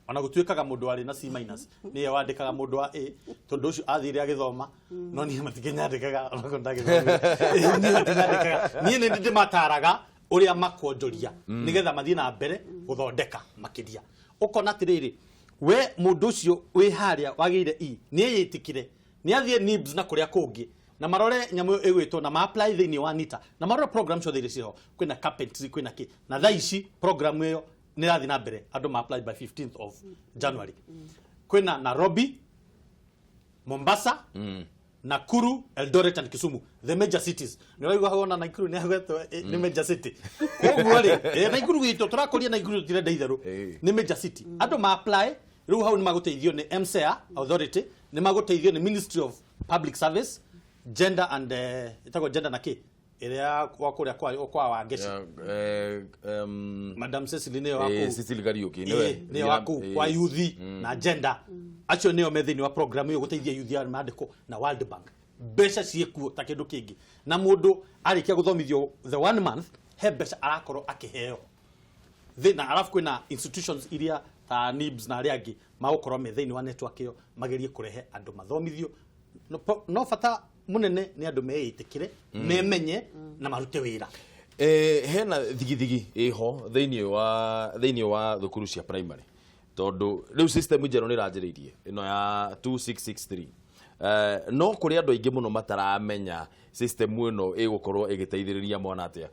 Ona gũtuĩkaga mũndũ warĩ na C minus nĩye wandĩkaga mũndũ wa A, tondũ ũcio athire agĩthoma. No niĩ matikĩnyandĩkaga, ona korwo ndagĩthomire. Niĩ matinyandĩkaga, niĩ nĩ ndĩmataraga ũrĩa makwonjoria nĩgetha mathiĩ na mbere gũthondeka makĩria. Ũkona atĩrĩrĩ, we mũndũ ũcio wĩ harĩa wagĩire E nĩ eyĩtĩkĩre, nĩ athiĩ NIBS na kũrĩa kũngĩ na marore nyamũ ĩyo ĩgwĩtwo na ma-apply thĩinĩ wa NITA na marore program ciothe iria ciho, kwĩna carpentry, kwĩna kĩ. Na thaa ici program ĩyo nĩ ĩrathiĩ na mbere, andũ ma-apply by 15th of January. Kwĩna Nairobi, Mombasa, Nakuru, Eldoret and Kisumu, the major cities. Nĩ ũraigua hau ona Nakuru nĩ agwetwo nĩ major city. Koguo rĩ, Nakuru gwitũ tũrakũria Nakuru, tũtirenda itherũ. Nĩ major city. Andũ ma apply rĩu hau nĩ magũteithio nĩ MCA authority, nĩ magũteithio nĩ Ministry of Public Service, Gender and ĩtagwo gender na kĩ ĩrĩa wa kũrĩa kwa Wangeci. Madam Cecily nĩyo wa kũu. Cecily Kariuki nĩwe. Nĩyo wa kũu kwa youth na gender. Acio nĩo me thĩinĩ wa program ĩyo gũteithia youth arĩa mandĩkwo na World Bank. Mbeca ciĩkuo ta kĩndũ kĩngĩ, na mũndũ arĩkia gũthomithio the one month, he mbeca arakorwo akĩheo na arabu kwĩna institutions iria ta NIBS na arĩa angĩ magũkorwo me thĩinĩ wa network ĩyo, magerie kũrehe andũ mathomithio. No bata mũnene nĩ andũ meĩtĩkĩre, memenye na marute wĩra. Hena thigithigi ĩho thĩinĩ wa thukuru cia primary, tondũ rĩu system njerũ nĩ ĩranjĩrĩirie ĩno ya 2663. No kũrĩ andũ aingĩ mũno mataramenya system ĩno ĩgũkorwo ĩgĩteithĩrĩria mwana atĩa.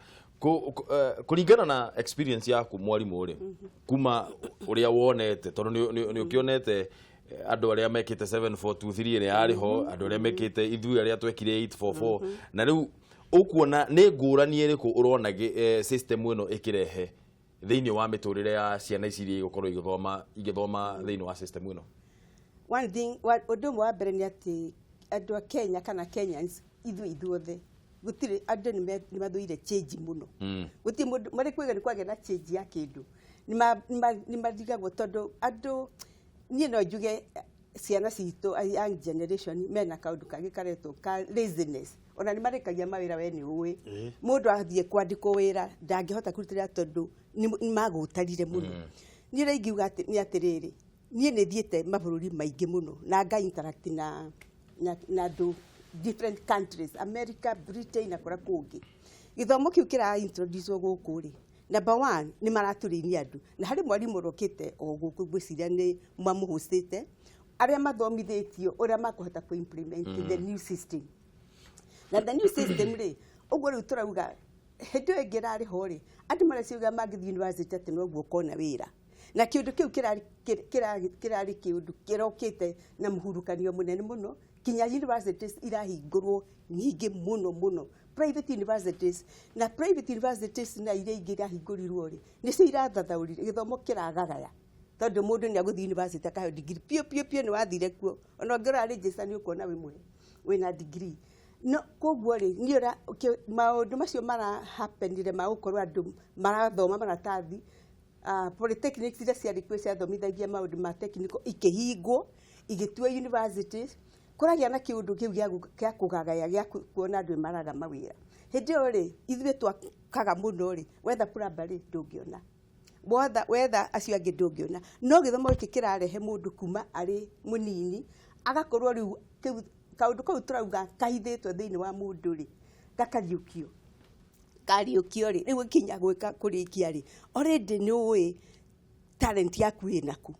Kũringana na experience yaku mwarimũ rĩ, kuma ũrĩa wonete, tondũ nĩ ũkĩonete andũ arĩa mekĩte 7423 ĩrĩa yarĩ ho, andũ arĩa mekĩte, ithuĩ arĩa twekire 844, na rĩu ũkuona nĩ ngũrani ĩrĩkũ ũrona system ĩno ĩkĩrehe thĩinĩ wa mĩtũrĩre ya ciana ici iria igũkorwo igĩthoma thĩinĩ wa system ĩno? One thing, ũndũ ũmwe wa mbere nĩ atĩ andũ a Kenya kana Kenyans, ithuĩ ithuothe, gũtirĩ andũ nĩ mathũire change mũno. Gũtirĩ mũndũ marĩ kwĩga nĩ kwagĩa na change ya kĩndũ, nĩ marigagwo, tondũ andũ, niĩ no njuge ciana citũ, a young generation, mena kaũndũ kangĩ karetwo ka laziness. Ona nĩ marĩkagia mawĩra, we nĩ ũĩ mũndũ athiĩ kwandĩkwo wĩra ndangĩhota kũrutĩra tondũ nĩ magũtarire mũno. Niĩ ũrĩa ingiuga nĩ atĩrĩrĩ, niĩ nĩ thiĩte mabũrũri maingĩ mũno na nga interact na andũ different countries, America, Britain na kũrĩa kũngĩ. Gĩthomo kĩu kĩra introduce gũkũ rĩ, number one, nĩ maratũrĩinia andũ, na harĩ mwarimũ ũrokĩte o gũkũ, ngwĩciria nĩ mamũhũcĩte, arĩa mathomithĩtio ũrĩa makũhota kũ implement the new system. Na the new system rĩ, ũguo rĩu tũrauga, hĩndĩ ĩyo ĩngĩ ĩrarĩ ho rĩ, andũ mareciria mangĩthiĩ university atĩ noguo ũkona wĩra, na kĩũndũ kĩu kĩrarĩ kĩũndũ kĩrokĩte na mũhurukanio mũnene mũno, kinya universities irahingũrwo nyingĩ mũno mũno, private universities. Na private universities na iria ingĩ irahingũrirwo rĩ, nĩcio irathathaũrire gĩthomo kĩragagaya, tondũ mũndũ nĩ agũthiĩ university akaheo degree piũ piũ piũ. Nĩ wathire kuo, ona ũngĩrora register nĩ ũkuona wĩ mũhe wĩna degree. No koguo rĩ, niĩ ũrĩa maũndũ macio marahappenire ma gũkorwo andũ marathoma maratathi, polytechnics iria ciarĩ kuo ciathomithagia maũndũ ma technical ikĩhingwo, igĩtuo universities. Kũragĩa na kĩũndũ kĩu gĩa kũgagaya, gĩa kuona andũ maraga mawĩra. Hĩndĩ ĩyo rĩ, ithuĩ twakaga mũno rĩ, wetha plumber rĩ, ndũngĩona, wotha wetha acio angĩ ndũngĩona. No gĩthomo gĩkĩ kĩrarehe mũndũ kuma arĩ mũnini agakorwo rĩu kĩu kaũndũ kau tũrauga kahithĩtwo thĩinĩ wa mũndũ rĩ, gakariũkio. Kariũkio rĩ, rĩu kinya gwĩka kũrĩkia rĩ, already nĩ ũĩ talent yaku ĩnaku,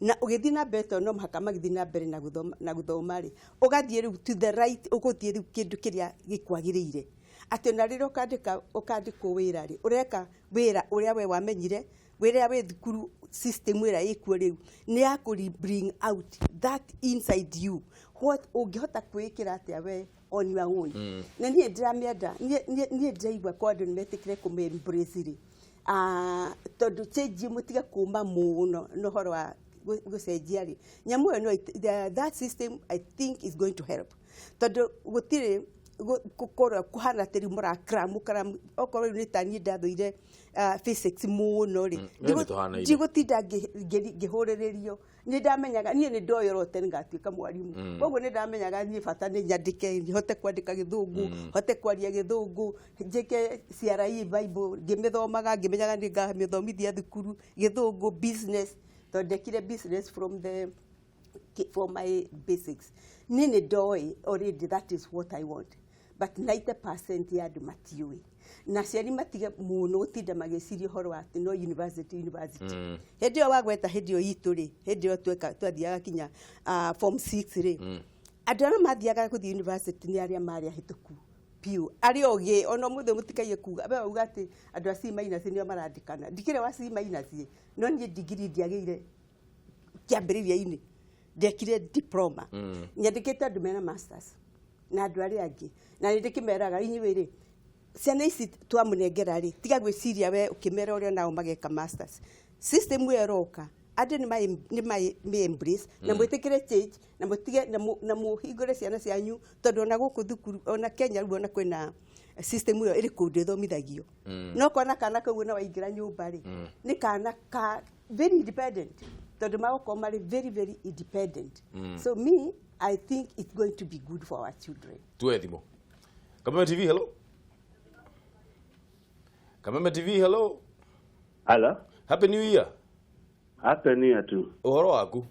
na ũgĩthiĩ na mbere, tondũ no mũhaka magĩthiĩ na mbere na gũthoma rĩ, ũgathiĩ rĩu to the right, ũgũthiĩ rĩu kĩndũ kĩrĩa gĩkwagĩrĩire. Atĩ ona rĩrĩa ũkandĩka ũkandĩkwo wĩra rĩ, ũreka wĩra ũrĩa we wamenyire wĩrĩa wĩ thukuru. System ĩrĩa ĩkuo rĩu nĩ ya kũ bring out that inside you, what ũngĩhota kwĩĩkĩra atĩa we on your own. Na niĩ ndĩramĩenda, niĩ ndĩraigua kwa andũ nĩ metĩkĩre kũmĩ embrace rĩ. Ah, tondũ change mũtige kũma mũno na ũhoro wa gũcenjia rĩ, nyamũ ĩyo no that system, I think, is going to help, tondũ gũtirĩ gũkorwo kũhana atĩ rĩu mũrakram cram. Okorwo rĩu nĩ ta niĩ ndathũire physics mũno rĩ, We nĩ tũhanaine. Ndigũtinda ngĩhũrĩrĩrio. Nĩ ndamenyaga niĩ nĩ ndoyorwo tene ngatuĩka mwarimũ, koguo nĩ ndamenyaga niĩ bata nĩ nyandĩke, hote kwandĩka Gĩthũngũ, hote kwaria Gĩthũngũ, njĩke CRE Bible ngĩmĩthomaga, ngĩmenyaga nĩ ngamĩthomithia thukuru Gĩthũngũ, business, tondũ ndekire business from the for my basics. Niĩ nĩ ndoĩ already that is what I want, but 90% ya andũ matiũĩ, na aciari matige mũno gũtinda magĩciria ũhoro wa atĩ no university, university. Hĩndĩ ĩyo wagweta, hĩndĩ ĩyo itũ rĩ, hĩndĩ ĩyo twathiaga kinya form 6 rĩ, andũ arĩa mathiaga gũthiĩ university nĩ arĩa marĩ ahĩtũku piũ, arĩa ogĩ. Ona ũmũthĩ mũtikaie kuga we uga atĩ andũ a C minus nĩo marandĩkana. Ndikĩrĩ wa C minus, no niĩ ndigiri ndiagĩire kĩambĩrĩria-inĩ, ndekire diploma. Nyandĩkĩte andũ mena masters na andũ arĩa angĩ, na nĩ ndĩkĩmeraga, inyuĩ rĩ, ciana ici twamũnengera rĩ, tiga gwĩciria we ũkĩmera ũrĩa nao mageka masters. System ĩyo ĩroka, andũ nĩ ma embrace na mwĩtĩkĩre change na mũtige na mũhingũre ciana cianyu, tondũ ona gũkũ thukuru, ona Kenya rĩu, ona kwĩna system ĩyo ĩrĩ kũndũ ĩthomithagio. No kona kana kau na waingĩra nyũmba rĩ, nĩ kana ka very independent, tondũ magũkorwo marĩ very very independent. So me, I think it's going to be good for our children. Tuwe thimũ. Kameme TV, hello. Kameme TV, hello. Hello. Happy New Year. Happy New Year too. Ũhoro waku?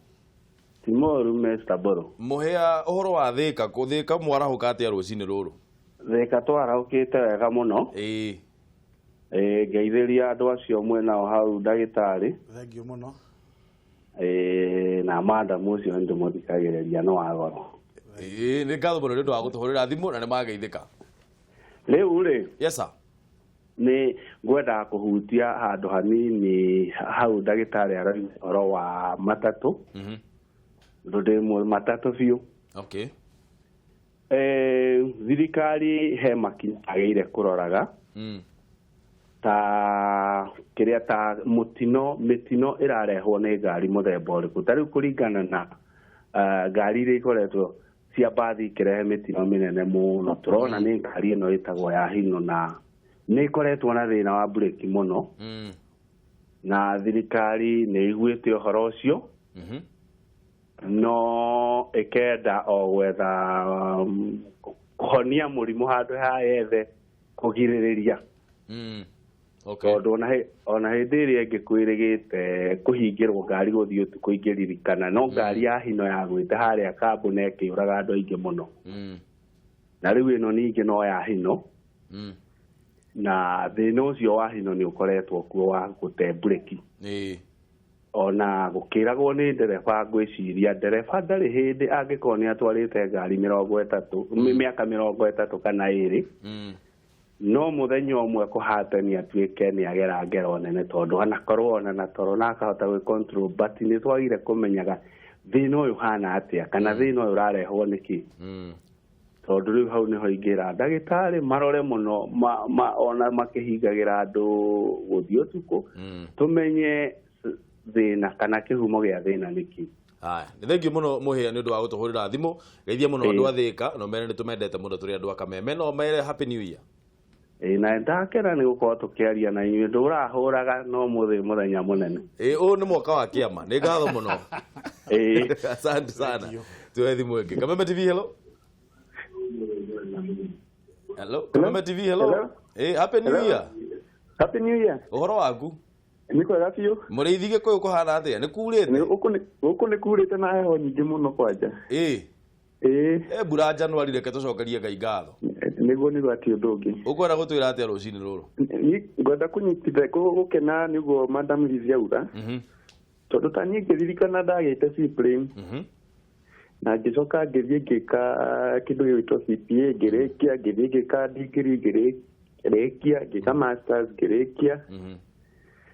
Timoru Mr. Boro. Mũhĩa, ũhoro wa Thĩka? Kũ Thĩka mwarahũka atĩa rũcinĩ rũrũ? Thĩka twarahũkĩte wega mũno. Ĩĩ, ngeithĩria andũ acio mwenao hau, ndagĩtarĩ. Thank you mũno. Ĩĩ, na madam ũcio nĩ ndĩmũthikagĩrĩria, no wa goro. Ĩĩ, nĩ ngatho mũno nĩ ũndũ wa gũtũhũrĩra thimũ na nĩ mageithĩka. Rĩu rĩ, Yes sir. Nĩ ngwendaga kũhutia handũ hanini hau ndagĩtarĩ aroiga ũhoro wa matatũ, tondũ ndĩ matatũ biũ. Thirikari he makinya agĩire kũroraga ta kĩrĩa ta mũtino, mĩtino ĩrarehwo nĩ ngari mũthemba ũrĩkũ. Ta rĩu kũringana na ngari iria ikoretwo cia mbathi ikĩrehe mĩtino mĩnene mũno, tũrona nĩ ngari ĩno ĩtagwo ya Hino, na nĩ ĩkoretwo na thĩna wa mburĩki mũno, na thirikari nĩ ĩiguĩte ũhoro ũcio, no ĩkenda o gwetha kũhonia mũrimũ handũ ha yethe kũgirĩrĩria. Tondũ ona hĩndĩ ĩrĩa ĩngĩ kwĩrĩgĩte kũhingĩrwo ngari gũthiĩ ũtukũ ingĩririkana, no ngari ya Hino yagwĩte harĩa kambũ na ĩkĩũraga andũ aingĩ mũno. Na rĩu ĩno ningĩ no ya Hino, na thĩna ũcio wa Hino nĩ ũkoretwo kuo wa gũte mburĩki, ona gũkĩragwo nĩ ndereba. Ngwĩciria ndereba ndarĩ hĩndĩ angĩkorwo nĩ atwarĩte ngari 30, mĩaka 32 kana 2, no mũthenya ũmwe kũhatani atuĩke nĩ agera ngero nene, tondũ anakorwo ona na toro na akahota gwĩ control, but nĩ twagire kũmenyaga thĩna ũyũ ũhana atĩa kana thĩna ũyũ ũrarehwo nĩkĩ. Tondũ rĩu hau nĩho ingĩra ndagĩtarĩ marore mũno ona makĩhingagĩra andũ gũthiĩ ũtukũ, tũmenye thĩna kana kĩhumo gĩa thĩna nĩkĩ. Haya, nĩ thengiũ mũno Mũhĩa nĩ ũndũ wa gũtũhũrĩra thimũ. Geithia mũno andũ a Thĩka, no mere nĩ tũmendete mũno tũrĩ andũ a Kameme, no mere Happy New Year. Ĩĩ, na ndakena nĩ gũkorwo tũkĩaria na inyuĩ. Ndũrahũraga no mũthĩ mũthenya mũnene. Ĩĩ, ũyũ nĩ mwaka wa kĩama. Nĩ ngatho mũno. Asante sana. Tuoe thimũ ĩngĩ. Kameme TV, hello. Hello, Kameme TV, hello. Hello. Ĩĩ, Happy New Hello. Year. Happy New Year. Ũhoro waku? Nĩ kwega biũ. Mũrĩithi, Gĩkũyũ kũhana atĩa? Nĩ kurĩte? Gũkũ nĩ kurĩte na heho nyingĩ mũno kwanja. Ĩĩ. Mbura Januari, reke tũcokerie Ngai ngatho. Nĩguo ati ũndũ ũngĩ. Ũkwenda gũtwĩra atĩa rũcinĩ rũrũ? Ngwenda kũnyititha gũkena nĩguo Madam Liz auga, tondũ ta niĩ ngĩririkana ndagĩte seaplane. Na ngĩcoka ngĩthiĩ ngĩka kĩndũ gĩgwĩtwo CPA, ngĩrĩkia, ngĩthiĩ ngĩka degree, ngĩrĩkia, ngĩka masters, ngĩrĩkia.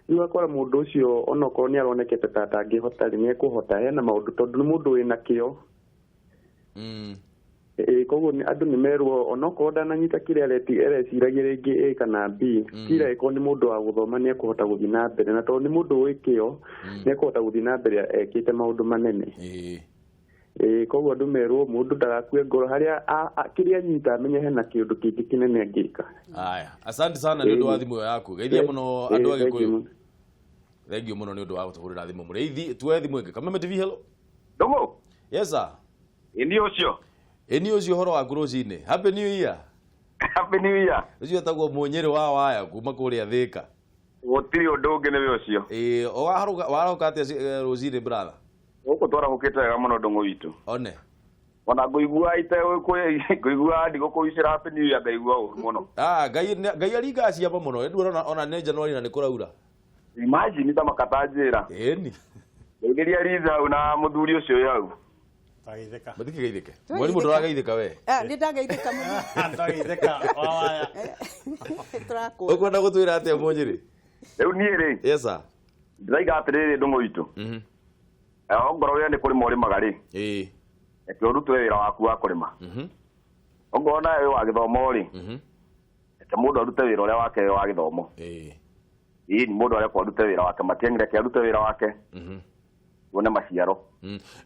Rĩu ũgakora mũndũ ũcio onokorwo nĩ aronekete ta atangĩhota rĩ, nĩ ekũhota, hena maũndũ tondũ nĩ mũndũ wĩna kĩo. Ĩĩ, koguo andũ nĩ merwo onokorwo ndananyita kĩrĩa areciragia rĩngĩ A kana B, tira ĩkorwo nĩ mũndũ wa gũthoma nĩ ekũhota gũthiĩ na mbere, na tondũ nĩ mũndũ wĩ kĩo nĩ ekũhota gũthiĩ na mbere ekĩte maũndũ manene. Ĩĩ, koguo andũ merwo mũndũ ndagakue ngoro harĩa kĩrĩa anyita amenye hena kĩũndũ kĩngĩ kĩnene angĩka. Aya, asante sana nĩ ũndũ wa thimũ ĩyo yaku. Geithia mũno andũ a Thank you Gĩkũyũ. Mũno. Thank you mũno nĩ ũndũ wa gũtũhũrĩra thimũ. Mũrĩithi, tuoe thimũ ĩngĩ. Kameme TV, hello. Ndũng'ũ. Yes sir. Ĩni ũcio. Ĩni ũcio, ũhoro waku rũcinĩ? Happy New Year. Happy New Year. Ũcio etagwo Mũnyĩrĩ wa waya kuma kũrĩa Thĩka. Gũtirĩ ũndũ ũngĩ nĩwe ũcio. Ĩĩ, warahũka atĩa rũcinĩ, brother? Gũkũ twarahũkĩte wega mũno, ndũng'ũ witũ. One. Ona ngũigua ite ngũigua ndigũkũicĩra Happy New Year, ngaigua ũru mũno. Ah, Ngai Ngai aringaga ciama mũno. Ĩndu ona nĩ January na nĩ kũraura. Imagine ta makata njĩra. Ĩni. Ngeithĩria Liza hau na mũthuri ũcio wĩ hau. Twageithĩka. Matikĩgeithĩke. Mwarimũ, ndũrageithĩka we. Ah, nĩ ndageithĩka mũno. Twageithĩka wawaya. Tũrakwo. Ũkwenda gũtwĩra atĩa, Mũnyĩrĩ? Rĩu niĩ rĩ. Yes sir. Ndĩraiga atĩrĩrĩ, ndũng'ũ witũ. Ongorwo we nĩ kũrĩma ũrĩmaga rĩ. Reke ũrute wĩra waku wa kũrĩma. Ongorwo nawe wĩ wa gĩthomo rĩ. Reke mũndũ arute wĩra ũrĩa wake wa gĩthomo. Ĩĩ, ni mũndũ arekwo arute wĩra wake, Matiang'i reke arute wĩra wake. Tuone maciaro.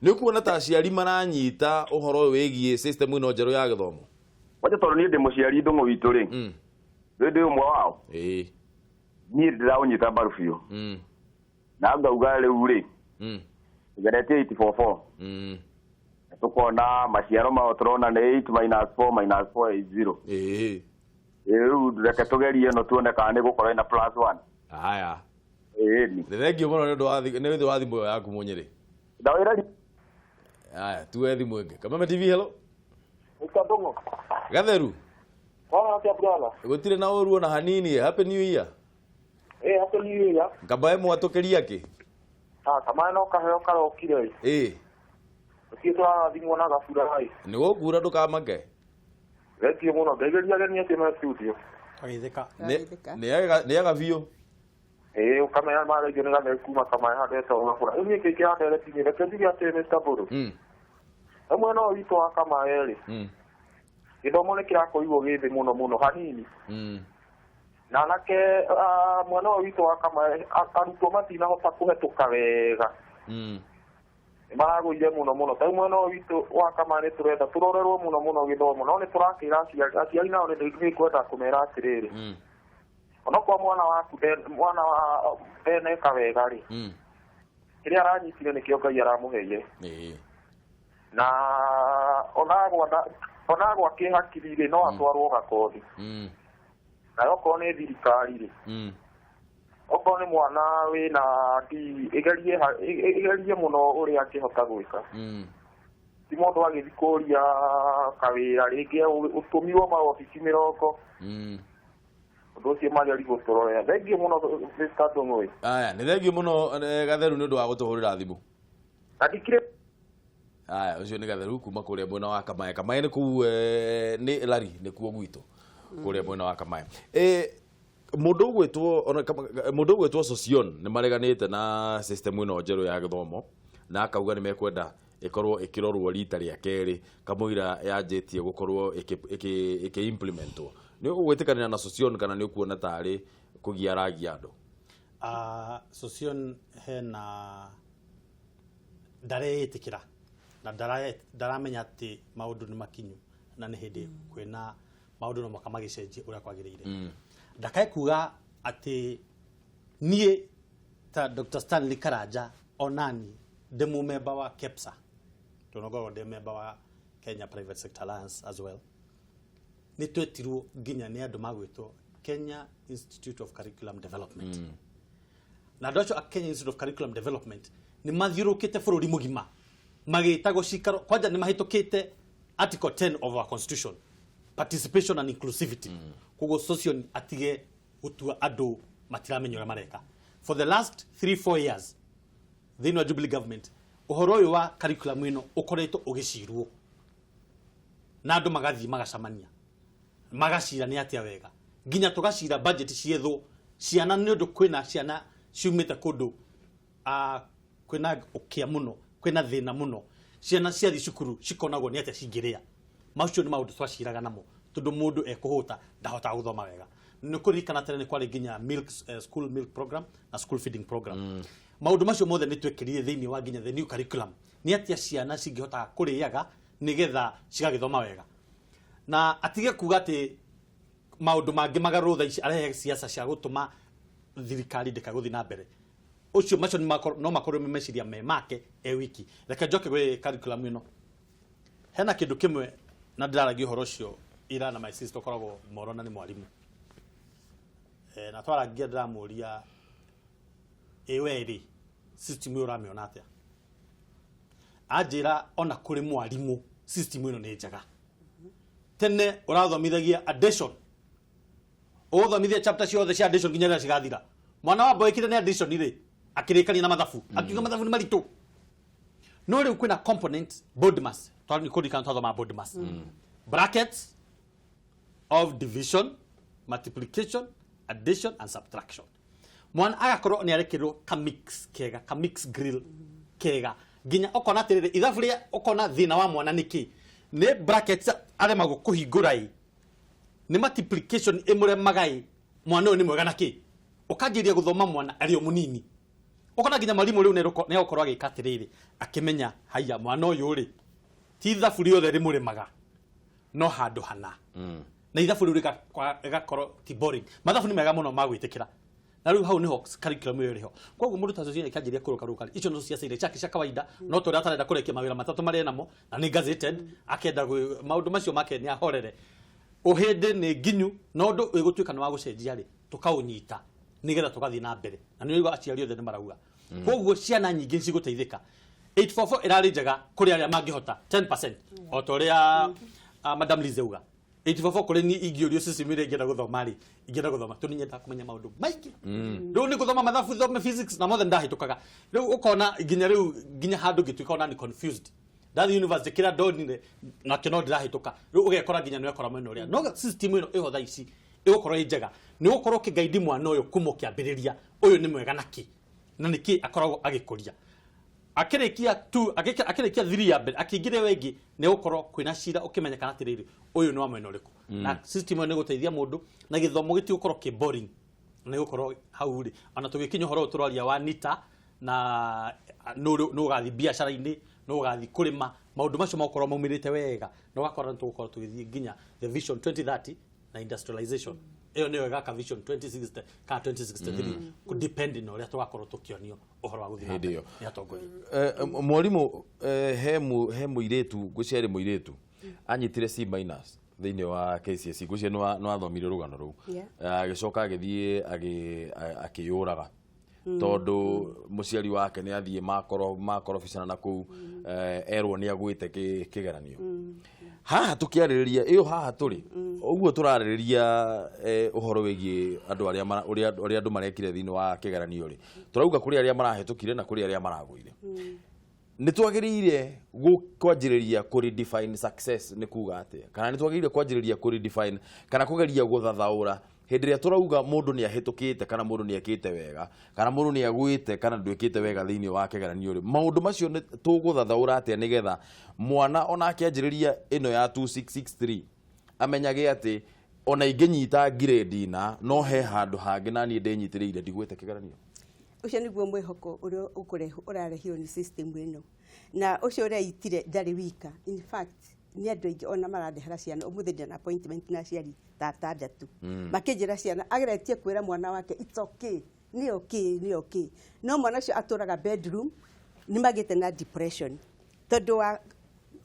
Nĩ ũkuona ta aciari maranyita ũhoro ũyũ wĩgiĩ system ĩno njerũ ya gĩthomo? Wacha tondũ niĩ ndĩ mũciari, ndũng'ũ witũ rĩ. Rĩ ndĩ ũmwe wao. Niĩ ndĩraũnyita mbaru biũ. Na ngauga rĩu rĩ. Tũgeretie 844. Na tũkona maciaro mao, tũrona nĩ 8 minus 4 minus 4 is 0. Rĩu reke tũgerie ĩno tuone kana nĩ gũkorwo ĩna plus 1. Haya. Ĩĩ. Nĩ thengiũ mũno nĩ ũndũ wa thimũ ĩyo yaku, Mũnyĩrĩ. Ndawĩra. Haya, tuoe thimũ ĩngĩ. Kameme TV, hello. Mr. Ndung'u. Gatheru. Bwana atĩa, brother? Gũtirĩ na ũru ona hanini. Happy New Year. Eh, Happy New Year. Kambae mwatũkĩria kĩ? Ah, kamaĩ no kaheo karokire ĩ. Gũtirĩ tũrarathimwo na gabura ĩ. Nĩ gũkura, ndũkamake. Thengiũ mũno. Ngeithĩria ageni acio me studio. Twageithĩka. Nĩ ega biũ. Ĩĩ, ũkamenya marengio nĩ gatheri kuma kamaĩ handetwo gabura. Rĩu niĩ kĩngĩ handereti-inĩ, reke njuge atĩ Mr. Mbũrũ. Rĩu mwena ũyũ witũ wa kamaĩ rĩ, gĩthomo nĩ kĩrakorirwo gĩ thĩ mũno mũno hanini. Na anake mwena ũyũ witũ wa kamaĩ arutwo matinahota kũhetũka wega. Nĩ maragũire mũno mũno. Ta rĩu mwena ũyũ witũ wa kamaĩ nĩ tũrenda tũrorerwo mũno mũno gĩthomo, no nĩ tũrakĩra aciari, aciari nao nĩ kwenda kũmera atĩrĩrĩ, onokorwo mwana waku mwana wa ndeneka wega rĩ, kĩrĩa aranyitire nĩkĩo Ngai aramũheire. Na onagwa kĩhakiri rĩ, no atwarwo gakothi. Nayo okorwo nĩ thirikari rĩ, okorwo nĩ mwana wĩna D, ĩgerie ĩgerie mũno ũrĩa angĩhota gwĩka. Ti mũndũ agĩthiĩ kũria kawĩra rĩngĩ ũtũmirwo maobici 20. Ũndũ ũcio mageri gũtũrorera. Thengiũ mũno, Mr. Ndung'u. Aya, nĩ thengiũ mũno Gatheru nĩ ũndũ wa gũtũhũrĩra thimũ. Na ndikĩrĩ. Aya, ũcio nĩ Gatheru kuma kũrĩa mwena wa Kamae. Kamae nĩ kũu nĩ Lari, nĩ kuo gwitũ kũrĩa mwena wa Kamae. Mũndũ ũgwĩtwo ona mũndũ ũgwĩtwo Sosion nĩ mareganĩte na system ĩno njerũ ya gĩthomo na akauga nĩ mekwenda ĩkorwo ĩkĩrorwo rita rĩa kerĩ kamũira yanjĩtie gũkorwo ĩkĩ implementwo. Nĩ ũgwĩtĩkanĩra na Sosion kana nĩ ũkuona tarĩ kũgia aragia andũ? Sosion hena ndareĩtĩkĩra na ndaramenya atĩ maũndũ nĩ makinyu na nĩ hĩndĩ kwĩna maũndũ no mũhaka magĩcenjie ũrĩa kwagĩrĩire. Ndakae kuga atĩ niĩ ta Dr. Stanley Karanja onani ndĩ mũmemba wa KEPSA, tondũ ngoragwo ndĩ memba wa Kenya Private Sector Alliance as well, nĩ twetirwo nginya nĩ andũ magwĩtwo Kenya Institute of Curriculum Development. Na andũ acio a Kenya Institute of Curriculum Development nĩ mathiũrũrũkĩte bũrũri mũgima magĩtagwo cikaro. Kwanja nĩ mahĩtũkĩte article 10 of our constitution, participation and inclusivity. Koguo Sosion atige gũtua andũ matiramenya ũrĩa mareka. For the last 3 4 years thĩinĩ wa Jubilee government Ũhoro ũyũ wa curriculum ĩno ũkoretwo ũgĩcirwo na andũ magathiĩ magacamania magacira nĩ atĩa wega, nginya tũgacira budget ciethwo ciana, nĩ ũndũ kwĩna ciana ciumĩte kũndũ kwĩna ũkĩa mũno, kwĩna thĩna mũno. Ciana ciathiĩ cukuru cikonagwo nĩ atĩa cingĩrĩa. Macio nĩ maũndũ twaciraga namo, tondũ mũndũ ekũhũta ndahotaga gũthoma wega. Nĩ kũririkana tene nĩ kwarĩ nginya milk, school milk program na school feeding program. Maũndũ macio mothe nĩ twekĩrire thĩinĩ wa nginya the new curriculum, nĩ atĩa ciana cingĩhotaga kũrĩaga nĩgetha cigagĩthoma wega. Na atige kuga atĩ maũndũ mangĩ magarũrwo thaa ici, arehe siasa cia gũtũma thirikari ndĩkagũthiĩ na mbere. Ũcio macio no makorwo me meciria me make e wiki. Reke njoke gwĩ curriculum ĩno. Hena kĩndũ kĩmwe na ndĩraragia ũhoro ũcio ira na my sister ũkoragwo Moro na nĩ mwarimũ. Na twaragia ndĩramũria, ĩ we rĩ, system ĩyo ũramĩona atĩa? Anjĩra ona kũrĩ mwarimũ system ĩno nĩ njega. Tene ũrathomithagia addition, ũgũthomithia chapter ciothe cia addition nginya rĩrĩa cigathira. Mwana wa mboĩkire nĩ addition rĩ, akĩrĩkania na mathabu, akiuga mathabu nĩ maritũ. No rĩu kwĩna component BODMAS, nĩ kũririkana twathoma BODMAS, brackets of division, multiplication, addition and subtraction. Mwana agakorwo nĩ arekĩrwo ka mix kega, ka mix grill kega, nginya ũkona atĩrĩrĩ, ithabu rĩa ũkona thĩna wa mwana nĩ kĩ? Nĩ brackets aremagwo kũhingũra, ĩ nĩ multiplication ĩmũremaga, ĩ mwana ũyũ nĩ mwega na kĩ? Ũkanjĩria gũthoma mwana arĩ o mũnini, ũkona nginya mwarimũ rĩu nĩ egũkorwo agĩka atĩrĩrĩ, akĩmenya haiya, mwana ũyũ rĩ, ti ithabu rĩothe rĩmũremaga, no handũ hana na ithabu rĩu rĩgakorwo ti boring. Mathabu nĩ mega mũno ma gwĩtĩkĩra, na rĩu hau nĩho curriculum ĩyo ĩrĩho. Koguo mũndũ ta ũcio akĩanjĩria kũrũka rũka icio no ciaca iria ciake cia kawaida, no tondũ atarenda kũrekia mawĩra matatũ marĩa namo na nĩ gazetted, akenda maũndũ macio make nĩ ahorere. Ũhĩndĩ nĩ nginyu, na ũndũ ĩgũtuĩka nĩ wa gũcenjia rĩ, tũkaũnyita nĩgetha tũgathiĩ na mbere. Na nĩ ũraigua aciari othe nĩ marauga. Koguo ciana nyingĩ nĩ cigũteithĩka. 844 ĩrarĩ njega kũrĩ arĩa mangĩhota 10%, o ta ũrĩa Madam Liz auga. 844 kũrĩ ni ingĩũrio system ĩrĩa ingĩenda gũthoma rĩ, ingĩenda gũthoma tondũ nyendaga kũmenya maũndũ maingĩ. Rĩu nĩ gũthoma mathabu, thome physics na mothe ndahĩtũkaga. Rĩu ũkona nginya rĩu nginya handũ ngĩtuĩka ona ni confused. Ndathi university, kĩrĩa ndonire nakĩo no ndĩrahĩtũka. Rĩu ũgekora nginya nĩwekora mwena ũrĩa no system ĩno ĩho thaa ici ĩgũkorwo ĩ njega, nĩ gũkorwo ũkĩgaidi mwana ũyũ kuma ũkĩambĩrĩria, ũyũ nĩ mwega na kĩ na nĩ kĩ akoragwo agĩkũria. Akĩrĩkia tu akĩrĩkia thiri ya mbere, akĩingĩra ĩyo ĩngĩ, nĩ gũkorwo kwĩna cira ũkĩmenyekana atĩrĩrĩ, ũyũ nĩ wa mwena ũrĩkũ. Na system ĩyo nĩ gũteithia mũndũ na gĩthomo gĩtigũkorwo kĩ boring. Nĩ gũkorwo hau rĩ, ona tũgĩkinya ũhoro ũyũ tũraria wa nita na nũ ũgathiĩ biacara-inĩ, nũ ũgathiĩ kũrĩma, maũndũ macio magũkorwo maumĩrĩte wega, na ũgakora nĩ tũgũkorwo tũgĩthiĩ nginya the Vision 2030 na industrialization ĩyo nĩyo ĩgaka Vision 2060 kana 2063, depending na ũrĩa tũgakorwo tũkĩonio ũhoro wa gũthiĩ na Hĩndĩ mbere ĩyo. nĩ atongoria. Mwarimũ, he mũirĩtu, ngwĩciria arĩ mũirĩtu anyitire C minus thĩinĩ wa KCSE. Ngwĩciria nĩ wathomire rũgano rũu. Agĩcoka agĩthiĩ akĩyũraga tondũ mũciari wake nĩ athiĩ makorobicana na kũu, erwo nĩ agwĩte kĩgeranio. Haha tũkĩarĩrĩria ĩyo, haha tũrĩ ũguo tũrarĩrĩria ũhoro wĩgiĩ andũ arĩa ũrĩa andũ marekire thĩinĩ wa kĩgeranio rĩ, tũrauga kũrĩ arĩa marahĩtũkire na kũrĩ arĩa maragũire. Nĩ twagĩrĩire kwanjĩrĩria kũ redefine success nĩ kuga atĩa, kana nĩ twagĩrĩire kwanjĩrĩria kũ redefine kana kũgeria gũthathaũra hĩndĩ ĩrĩa tũrauga mũndũ nĩ ahĩtũkĩte kana mũndũ nĩ ekĩte wega kana mũndũ nĩ agwĩte kana ndwĩkĩte wega thĩinĩ wa kĩgeranio rĩ, maũndũ macio nĩ tũgũthathaũra atĩa nĩgetha mwana ona akĩanjĩrĩria ĩno ya 2663 amenyage atĩ ona ingĩnyita ngirĩndi na no he handũ hangĩ na niĩ ndĩnyitĩrĩire ndigwĩte kĩgeranio? Ũcio nĩguo mwĩhoko ũrĩa ũkũrehwo, ũrarehirwo nĩ system ĩno. Na ũcio ũreitire ndarĩ wika. In fact, nĩ andũ aingĩ ona marandehera ciana. Ũmũthĩ ndĩna appointment na aciari ta atandatũ, makĩnjĩra ciana ageretie kwĩra mwana wake it's okay, nĩ okay, nĩ okay, no mwana ũcio atũraga bedroom, nĩ magĩte na depression tondũ wa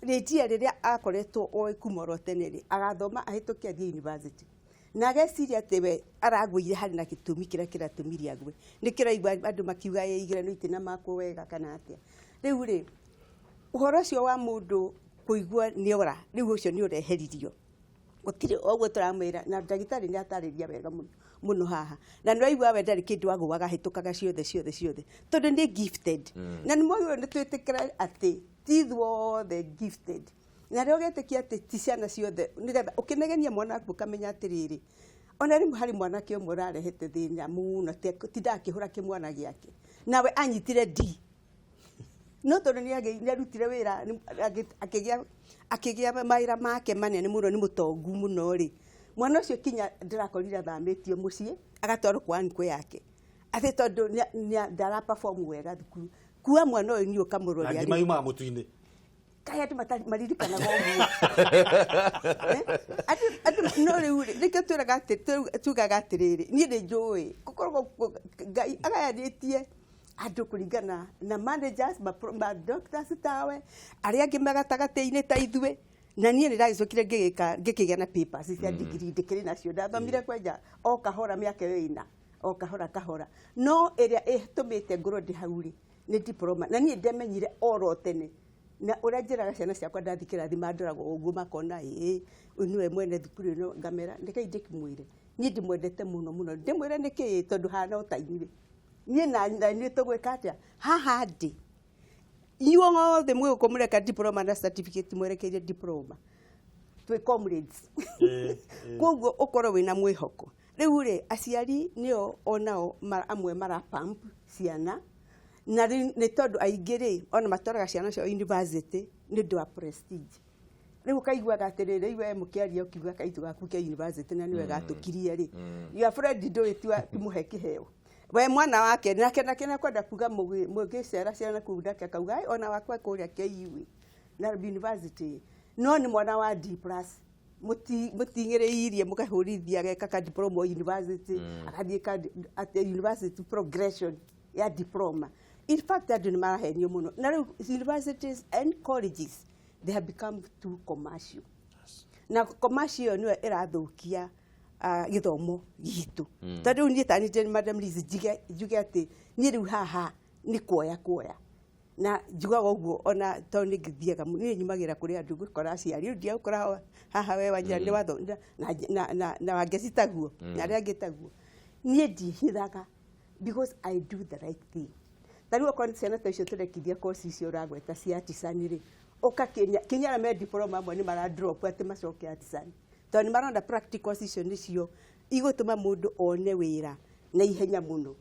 rĩtia rĩrĩa akoretwo oĩ kuma oro tene rĩ, agathoma ahĩtũke athiĩ university, na ageciria atĩ we aragũire harĩ na gĩtũmi kĩrĩa kĩratũmire agwe. Nĩ kĩraigua andũ makiuga ĩ igeranio itinamakwo wega kana atĩa. Rĩu rĩ, ũhoro ũcio wa mũndũ kũigua nĩ ora rĩu, ũcio nĩ ũreheririo. Gũtirĩ ũguo tũramwĩra na ndagĩtarĩ nĩ atarĩria wega mũno mũno haha, na nĩ waigua we ndarĩ kĩndũ agũaga, hĩtũkaga ciothe ciothe ciothe tondũ nĩ gifted. Na nĩ mwagĩrĩirwo nĩ twĩtĩkĩre atĩ ti ithuothe gifted, na rĩo ũgetĩkia atĩ ti ciana ciothe, nĩgetha ũkĩnegenia mwana waku ũkamenya atĩrĩrĩ, ona rĩmwe harĩ mwanake ũmwe ũrarehete thĩna mũno, tindaga akĩhũra kĩmwana gĩake, nawe anyitire D, no tondũ nĩ arutire wĩra akĩgĩa mawĩra make manene mũno, nĩ mũtongu mũno rĩ, mwana ũcio kinya ndĩrakorire athamĩtio mũciĩ agatwarwo kwa ankũ yake atĩ tondũ ndara perform wega thukuru. Kuwa mwana ũyũ niĩ Na ũkamũroria ngima yumaga mũtu-inĩ. Kaĩ andũ maririkanaga ũguo? Andũ no rĩu rĩ, nĩkĩo twĩraga atĩ tugaga atĩrĩrĩ, niĩ nĩ njũĩ gũkoragwo Ngai agayanĩtie andũ kũringana na managers, ma doctors tawe, arĩa angĩ me gatagatĩ-inĩ ta ithuĩ. Na niĩ nĩ ndagĩcokire ngĩgĩka ngĩkĩgĩa na papers cia degree, ndĩkĩrĩ nacio, ndathomire kwenja o kahora mĩaka ĩyo 4, o kahora kahora, no ĩrĩa ĩtũmĩte ngorwo ndĩ hau rĩ nĩ diploma. Na niĩ ndemenyire oro tene, na ũrĩa njĩraga ciana ciakwa ndathiĩ kĩrathi, mandoraga ũguo makona ĩĩ ũyũ nĩwe mwene thukuru ĩno, ngamera rekei ndĩkĩmwĩre niĩ ndĩmwendete mũno mũno, ndĩmwĩre nĩkĩ, tondũ hana o ta inyuĩ, niĩ na inyuĩ tũgwĩka atĩa haha ndĩ inyuothe mwĩgũkũ mũreka diploma na certificate, mwerekeire diploma, twĩ comrades. Koguo ũkorwo wĩna mwĩhoko. Rĩu rĩ, aciari nĩo onao amwe mara pump ciana, na rĩu nĩ tondũ aingĩ rĩ ona matwaraga ciana ciao university nĩ ũndũ wa prestige. Rĩu ũkaiguaga atĩrĩrĩ, rĩu we mũkĩaria ũkiuga kaitũ gaku ke university na nĩwe gatũkirie rĩ, your friend ndũĩ timũhe kĩheo we mwana wake nake nakwenda kuga mũgĩcera ciana kũu, nake akauga, "Ai, ona wakwa kũrĩa KU Nairobi University," no nĩ mwana wa D plus, mũting'ĩrĩirie mũkahũrithia geka ka diploma university, agathiĩ ka at university progression ya diploma. In fact, andũ nĩ marahenio mũno, na rĩu universities and colleges, they have become too commercial, na commercial nĩyo ĩrathũkia gĩthomo gitũ. Tondũ rĩu niĩ tani ndĩ Madam Liz, njuge atĩ niĩ rĩu haha nĩ kuoya kuoya, na njugaga ũguo ona tondũ nĩ ngĩthiaga niĩ nyumagĩra kũrĩ andũ ngũkora aciari, rĩu ndiagũkora haha we Wanjira nĩ watho na Wangeci taguo na arĩa angĩ taguo. Niĩ ndihithaga because I do the right thing. Ta rĩu okorwo nĩ ciana ta icio tũrekithia course icio ũragweta cia artisan rĩ, ũka Kenya kinya arĩa me diploma amwe nĩ mara drop atĩ macoke artisan, tondũ nĩ marona practicals icio nĩcio igũtũma mũndũ one wĩra na ihenya mũno.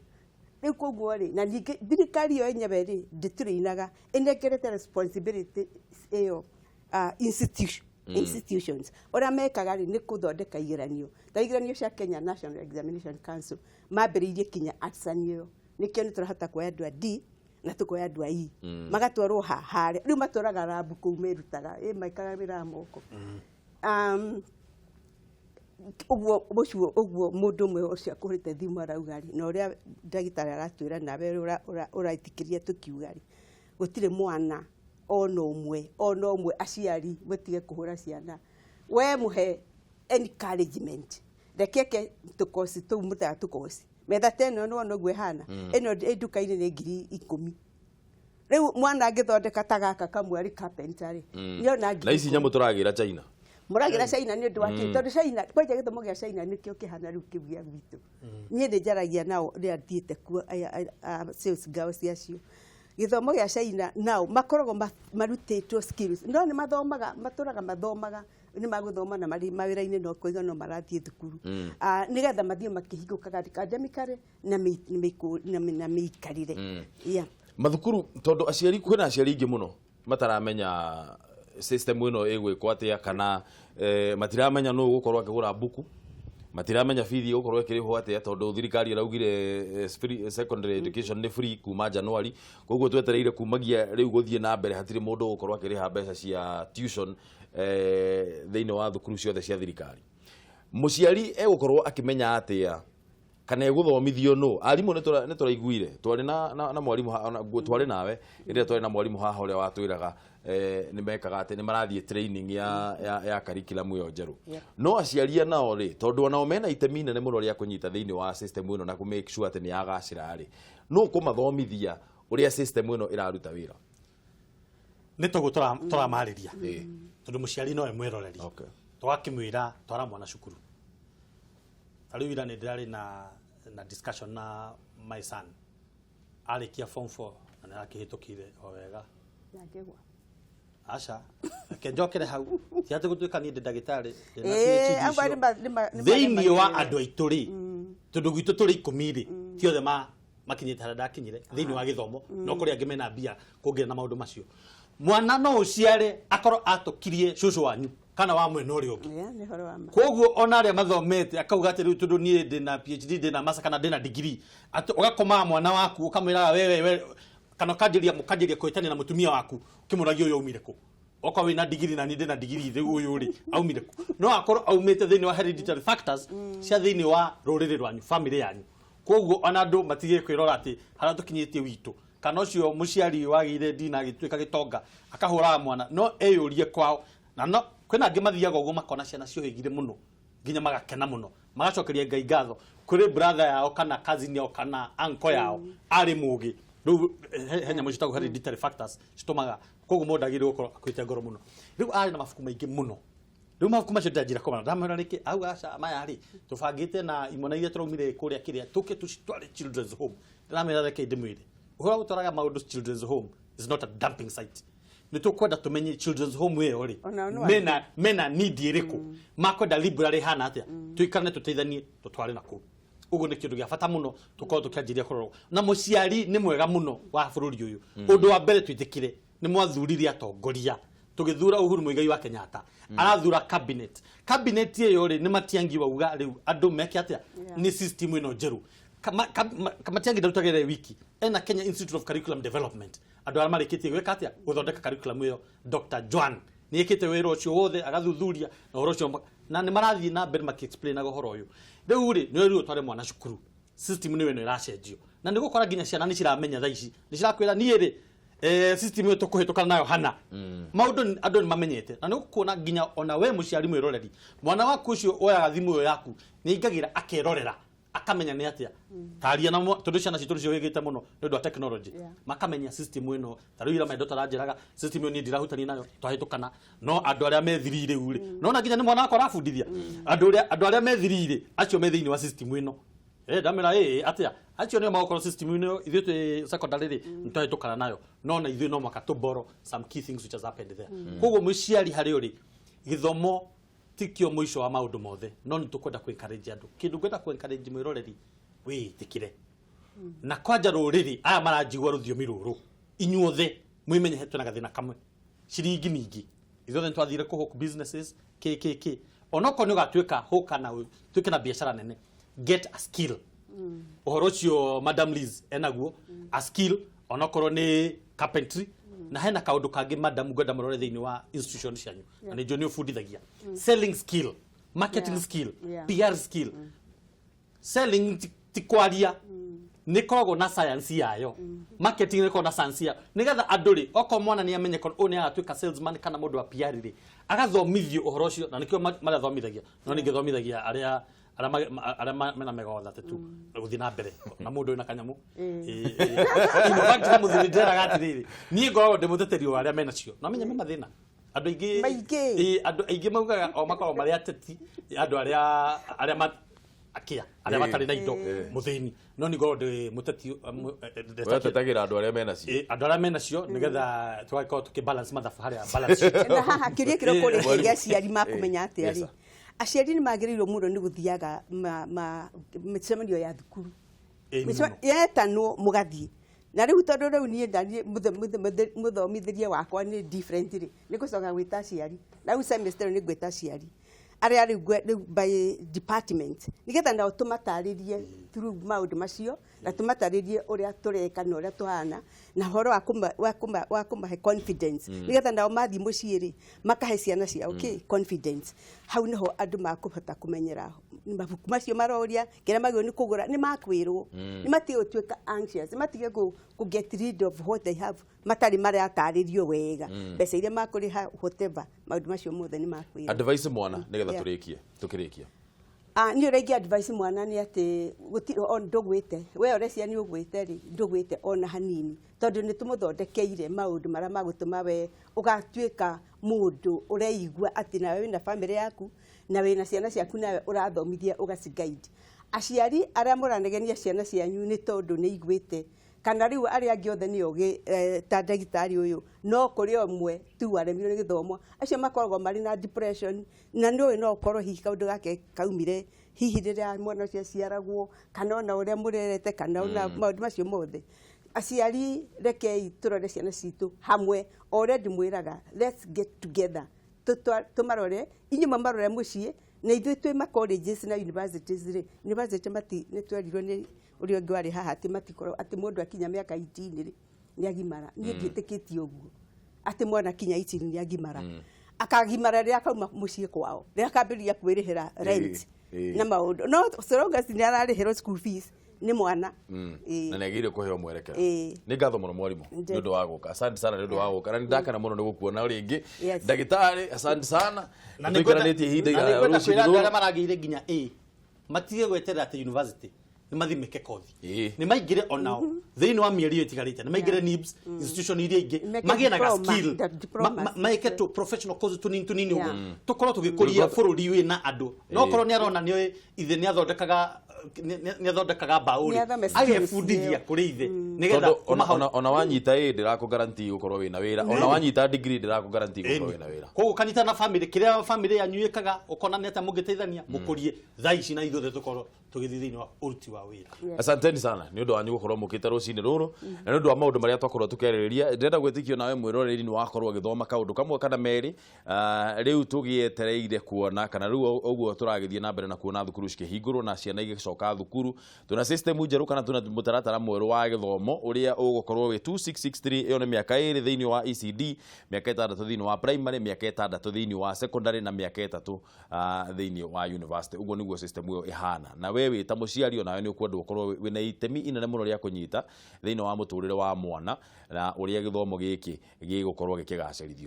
Rĩu koguo rĩ, na ningĩ thirikari yo yenyewe rĩ ndĩtũrĩinaga, ĩnengerete responsibility ĩyo institution institutions. Ũrĩa mekaga rĩ nĩ kũthondeka igeranio ta igeranio cia Kenya National Examination Council, mambĩrĩirie kinya artisan ĩyo, nĩkĩo nĩ tũrahota kuoya andũ a D na tũkoya andũ a E. Magatwarwo harĩa rĩu matwaraga rabu kũu merutaga ĩ maikaga wĩra wa moko. Ũguo ũcio ũguo mũndũ ũmwe ũcio akũhũrĩte thimũ arauga rĩ, na ũrĩa ndagĩtarĩ aratwĩra nawe ũraĩtĩkĩria tũkiuga rĩ, gũtirĩ mwana ona ũmwe ona ũmwe. Aciari mũtige kũhũra ciana, we mũhe encouragement, reke tũkoci tũu mũtaga tũkoci metha ta ĩno nĩwona ũguo ĩhana. Ĩno ĩ nduka-inĩ nĩ 10,000. Rĩu mwana angĩthondeka ta gaka kamwe arĩ carpenter rĩ, nĩona Na ici 10,000. Nyamũ tũragĩra China. Mũragĩra China nĩ ũndũ wa kĩ? Tondũ China kwanja gĩthomo gĩa China nĩkĩo kĩhana rĩu kĩu gĩa gwitũ. Niĩ nĩ njaragia nao rĩrĩa thiĩte kuo, aya sales girls acio. Gĩthomo gĩa China nao makoragwo marutĩtwo skills, no nĩ mathomaga, matũraga mathomaga, nĩ magũthoma na marĩ mawĩra-inĩ, no kũiga no marathiĩ thukuru. Nĩgetha mathiĩ makĩhingũkaga academically na mĩikarĩre. Yeah. Mathukuru, tondũ aciari, kwĩna aciari aingĩ mũno mataramenya system ĩno ĩgwĩkwo atĩa, kana matiramenya nũ ũgũkorwo akĩgũra mbuku, matiramenya bithi ĩgũkorwo ĩkĩrĩhwo atĩa, tondũ thirikari ĩraugire secondary education nĩ free kuma January. Koguo twetereire kumagia rĩu gũthiĩ na mbere hatirĩ mũndũ ũgũkorwo akĩrĩha mbeca cia tuition thĩinĩ wa thukuru ciothe cia thirikari. Mũciari egũkorwo akĩmenya atĩa kana egũthomithio nũ? Arimũ nĩ tũraiguire twarĩ na mwarimũ twarĩ nawe rĩrĩa twarĩ na mwarimũ haha ũrĩa watwĩraga nĩ mekaga atĩ nĩ marathiĩ training ya curriculum ĩyo njerũ. No aciari nao rĩ, tondũ onao mena itemi inene mũno rĩa kũnyita thĩinĩ wa system ĩno na kũ make sure atĩ nĩ yagacĩra rĩ, nũ kũmathomithia ũrĩa system ĩno ĩraruta wĩra? Nĩ toguo tũramarĩria, tondũ mũciari nowe mwĩroreri. Tũgakĩmwĩra twara mwana cukuru. Ta rĩu ira nĩ ndĩrarĩ na discussion na my son, arĩkia form 4 na nĩ arakĩhĩtũkire o wega. Ndangĩgwa. Aca, reke njokere hau, ti atĩ gũtuĩka niĩ ndĩ ndagĩtarĩ, ndĩna PhD amwe icio. Nĩ Thĩinĩ wa maremagĩrĩra. andũ aitũ rĩ, tondũ gwitũ tũrĩ 10 rĩ, ti othe makinyĩte harĩa ndakinyire thĩinĩ wa gĩthomo, no kũrĩ angĩ mena mbia kũngĩra na maũndũ macio. Mwana no ũciare akorwo atũkirie cũcũ wanyu kana wa mwena ũrĩa ũngĩ. Yeah, nĩ ũhoro wa ma. Koguo ona arĩa mathomete akauga atĩ rĩu tondũ niĩ ndĩna PhD, ndĩna masa kana ndĩna degree, atĩ ũgakomaga mwana waku ũkamwĩraga wewe we, kana ũkanjĩria mũkanjĩria kũhĩtania na mũtumia waku ũkĩmũragia ũyũ aumire kũ, okorwo wĩna degree na niĩ ndĩna degree, rĩu ũyũ rĩ aumire kũ? No akorwo aumĩte thĩinĩ wa hereditary factors cia thĩinĩ wa rũrĩrĩ rwanyu, family yanyu. Koguo ona andũ matige kwĩrora atĩ harĩa tũkinyĩtie witũ, kana ũcio mũciari wagĩire ndina agĩtuĩka gĩtonga akahũraga mwana, no eyũrie kwao. Na no kwĩna angĩ mathiaga ũguo makona ciana ciohĩgire mũno nginya magakena mũno, magacokeria Ngai ngatho kũrĩ brother yao kana cousin yao kana uncle yao arĩ mũgĩ. Rĩu he nyamũ ciĩtagwo hereditary factors citũmaga koguo mũndũ agĩrĩirwo gũkorwo akuĩte ngoro mũno. Rĩu arĩ na mabuku maingĩ mũno. Rĩu mabuku macio ndĩranjĩra kũmana, ndamwĩra rĩkĩ au aca maya rĩ tũbangĩte na imwana iria tũraumire kũrĩa kĩrĩa tũke tũcitware children's home. Ndĩramwĩra reke ndĩmwĩre ũhoro wa gũtwaraga maũndũ children's home is not a dumping site. Nĩ tũkwenda tũmenye children's home ĩyo rĩ Ona no mena need ĩrĩkũ, makwenda library ĩhana atĩa, tũikarane tũteithanie tũtware na kũu. Ũguo nĩ kĩndũ gĩa bata mũno tũkorwo tũkĩanjĩria kũrorwo. Na mũciari nĩ mwega mũno wa bũrũri ũyũ. Ũndũ wa mbere twĩtĩkire nĩ mwathurire atongoria, tũgĩthura Uhuru Muigai wa Kenyatta, arathura cabinet. Cabinet ĩyo rĩ, nĩ Matiang'i wauga rĩu andũ meke atĩa nĩ system ĩno njerũ. Matiang'i ndarutagĩra wiki, ena Kenya Institute of Curriculum Development, andũ arĩa marĩkĩtie gwĩka atĩa gũthondeka curriculum ĩyo. Dr. Joan nĩ ĩkĩte wĩra ũcio wothe agathuthuria na ũhoro ũcio, na nĩ marathiĩ na mbere makĩ-explainaga ũhoro ũyũ. Rĩu rĩ, nĩ rĩu ũtware mwana cukuru, system nĩyo ĩno ĩracenjio, na nĩ gũkora nginya ciana nĩ ciramenya thaa ici, nĩ cirakwĩra niĩ rĩ, system ĩyo tũkũhĩtũkana nayo hana maũndũ andũ nĩ mamenyete. Na nĩ ũkuona nginya ona we mũciari mwĩroreri, mwana waku ũcio oyaga thimũ ĩyo yaku nĩ aingagĩra akerorera akamenya nĩ atĩa taria na tondũ ciana citũ nĩcio wĩgĩte mũno nĩ ũndũ wa technology, makamenya system ĩno. Ta rĩu ira my daughter aranjĩraga system ĩyo niĩ ndirahutania nayo, twahĩtũkana no andũ arĩa methiri rĩu rĩ, nona nginya nĩ mwana wakwa arabundithia andũ arĩa methiri rĩ, acio me thĩinĩ wa system ĩno. Ndamĩra ĩ atĩa acio nĩo magũkorwo system ĩno, ithuĩ twĩ secondary rĩ nĩ twahĩtũkana nayo, no na ithuĩ no mũhaka tũ borrow some key things which has happened there. Koguo mũciari harĩ ũrĩ, gĩthomo tikio mũico wa maũndũ mothe, no nĩ tũkwenda kũ encourage andũ. Kĩndũ ngwenda kũ encourage mwĩroreri, wĩĩtĩkĩre na kwanja rũrĩrĩ aya maranjigua rũthiomi rũrũ, inyuothe mwĩmenye he twĩna gathĩna kamwe, ciringi nyingĩ. Ithuothe nĩ twathire kũ hook businesses kk, onokorwo nĩ ũgatuĩka hũka na ũtuĩke na biacara nene, get a skill. Ũhoro ũcio Madam Liz enaguo, a skill onokorwo nĩ carpentry. Na hena kaũndũ kangĩ, madam, ngwenda mũrore thĩinĩ wa institution cianyu, na nĩ njũĩ nĩ ũbundithagia selling skill, marketing skill, PR skill. Selling ti kwaria, nĩ koragwo na science yayo. Marketing nĩ koragwo na science yayo, nĩgetha andũ rĩ, okorwo mwana nĩ amenye korwo ũyũ nĩ agatuĩka salesman kana mũndũ wa PR rĩ, agathomithio ũhoro ũcio. Na nĩkĩo marathomithagia, no ningĩ thomithagia arĩa mena mĩgongo 32 gũthiĩ na mbere na mũndũ wĩna kanyamũ. Ĩ, in fact, he mũthuri ndĩraga atĩrĩrĩ, niĩ ngoragwo ndĩ mũteteri wa arĩa menacio, no menye me mathĩna andũ aingĩ. Maingĩ. Ĩ, andũ aingĩ maugaga o makoragwo marĩ ateti, andũ arĩa akĩa arĩa matarĩ na indo, mũthĩni, no nĩ ngoragwo ndĩ mũteti Wetetagĩra andũ arĩa menacio. Ĩ, andũ arĩa menacio, nĩgetha tũgagĩkorwo tũkĩ balance mathabu harĩa balance sheet. Na haha kĩũria kĩrĩa ũkũrĩtie gĩa aciari makũmenya atĩa Yes, rĩ, sir. Aciari nĩ magĩrĩirwo mũno nĩ gũthiaga mĩcemanio ya thukuru. Ĩ, mũno. Yetanwo mũgathiĩ. Na rĩu tondũ rĩu niĩ ndaniĩ mũthomithĩrie wakwa nĩ different rĩ, nĩ ngũcoka gwĩta aciari na rĩu semester ĩno nĩ ngwĩta aciari arĩa rĩu rĩu by department, nĩgetha nao tũmatarĩrie through maũndũ macio, na tũmatarĩrie ũrĩa tũreka na ũrĩa tũhana na ũhoro wa kũmahe confidence, nĩgetha nao mathiĩ mũciĩ rĩ, makahe ciana ciao kĩ confidence. Hau nĩho andũ makũhota kũmenyera mabuku macio maroria, kĩrĩa magĩrĩirwo nĩ kũgũra nĩ makwĩrwo, nĩ matige gũtuĩka anxious, nĩ matige kũ get rid of what they have matarĩ maratarĩrio wega, mbeca iria makũrĩha, whatever, maũndũ macio mothe nĩ makwĩrwo. Advice mwana nĩgetha tũrĩkie tũkĩrĩkia. Ah, niĩ ũrĩa ingĩ advice mwana nĩ atĩ gũtirĩ ndũgwĩte we ũreciria nĩ ũgwĩte rĩ, ndũgwĩte ona hanini, tondũ nĩ tũmũthondekeire maũndũ marĩa magũtũma we ũgatuĩka Mũndũ ũreigua atĩ nawe wĩna bamĩrĩ yaku na wĩna ciana ciaku, nawe ũrathomithia, ũgaci-guide. Aciari arĩa mũranegenia ciana cianyu nĩ tondũ nĩ iguĩte kana rĩu arĩa angĩ othe nĩ ogĩ, ta ndagĩtarĩ ũyũ, no kũrĩ ũmwe tu waremirwo nĩ gĩthomo, acio makoragwo marĩ na depression. Na nĩ ũĩ no ũkorwo hihi kaũndũ gake kaumire hihi rĩrĩa mwana ũcio aciaragwo, kana ona ũrĩa mũrerete, kana ona maũndũ macio mothe. Aciari, rekei tũrore ciana citũ hamwe, o ũrĩa ndĩmwĩraga, let's get together. Tũmarore, inyuĩ mamarore mũciĩ, na ithuĩ twĩ ma colleges na universities rĩ, university mati nĩ twerirwo nĩ ũrĩa ũngĩ warĩ haha atĩ matikorwo atĩ mũndũ akinya mĩaka 18 rĩ nĩ agimara. Niĩ ndiĩtĩkĩtie ũguo atĩ mwana akinya 18 nĩ agimara. Akagimara rĩrĩa akauma mũciĩ kwao, rĩrĩa akambĩrĩria kwĩrĩhĩra rent na maũndũ, no so long as nĩ ararĩhĩrwo school fees nĩ mwana. Na nĩ agĩrĩire kũheo mwerekera. Nĩ ngatho mũno, mwarimũ, nĩ ũndũ wa gũka. Asante sana nĩ ũndũ wa gũka, na nĩ ndakena mũno nĩ gũkuona rĩngĩ. Ndagĩtarĩ, asante sana. Na tũikaranĩtie ihinda na iraya nĩngwenda rũcinĩ kwĩra andũ rũrũ. arĩa maragĩire nginya A matige gweterera atĩ university nĩ mathimĩke kothi, nĩ maingĩre onao thĩinĩ wa mĩeri ĩyo ĩtigarĩte, nĩ maingĩre NIBS, institution iria ingĩ, Meke magĩe na ga diploma, skill, the diplomas. meke tu professional course tunini tunini ũguo, tũkorwo tũgĩkũria Nĩguo- bũrũri wĩna andũ. No korwo nĩ arona nĩ ithe nĩ athondekaga mbaũ rĩ, Nĩ athome skills agebundithia ĩyo. kũrĩ ithe nĩgetha Tondũ ona wanyita ĩ ndĩrakũ guarantee gũkorwo wĩna wĩra, ona wanyita degree ndĩrakũ guarantee gũkorwo wĩna wĩra. Koguo kanyita na family, kĩrĩa family yanyu ĩkaga, ũkona nĩ atĩa mũngĩteithania mũkũrie thaa ici, na ithuothe tũkorwo tũgĩthiĩ thĩinĩ wa ũruti wa wĩra. Asanteni sana nĩ ũndũ wanyu gũkorwo mũkĩte rũcinĩ rũrũ na nĩ ũndũ wa maũndũ marĩa twakorwo tũkĩarĩrĩria. Ndĩrenda gwĩtĩkio nawe mwĩroreri nĩ wakorwo ũgĩthoma kaũndũ kamwe kana merĩ. Rĩu tũgĩetereire kuona kana rĩu ũguo tũragĩthiĩ na mbere na kuona thukuru cikĩhingũrwo na ciana igĩcoka thukuru, tuna system njerũ kana tuna mũtaratara mwerũ wa gĩthomo ũrĩa ũgũkorwo wĩ 2663. Ĩyo nĩ mĩaka 2 thĩinĩ wa ECD, mĩaka 6 thĩinĩ wa primary, mĩaka 6 thĩinĩ wa secondary na mĩaka 3 thĩinĩ wa university. Ũguo nĩguo system ĩyo ĩhana, na we wĩ ta mũciari onawe nĩ ũkwenda ũkorwo wĩna itemi inene mũno rĩa kũnyita thĩinĩ wa mũtũrĩre wa mwana na ũrĩa gĩthomo gĩkĩ gĩgũkorwo gĩkĩgacĩrithio.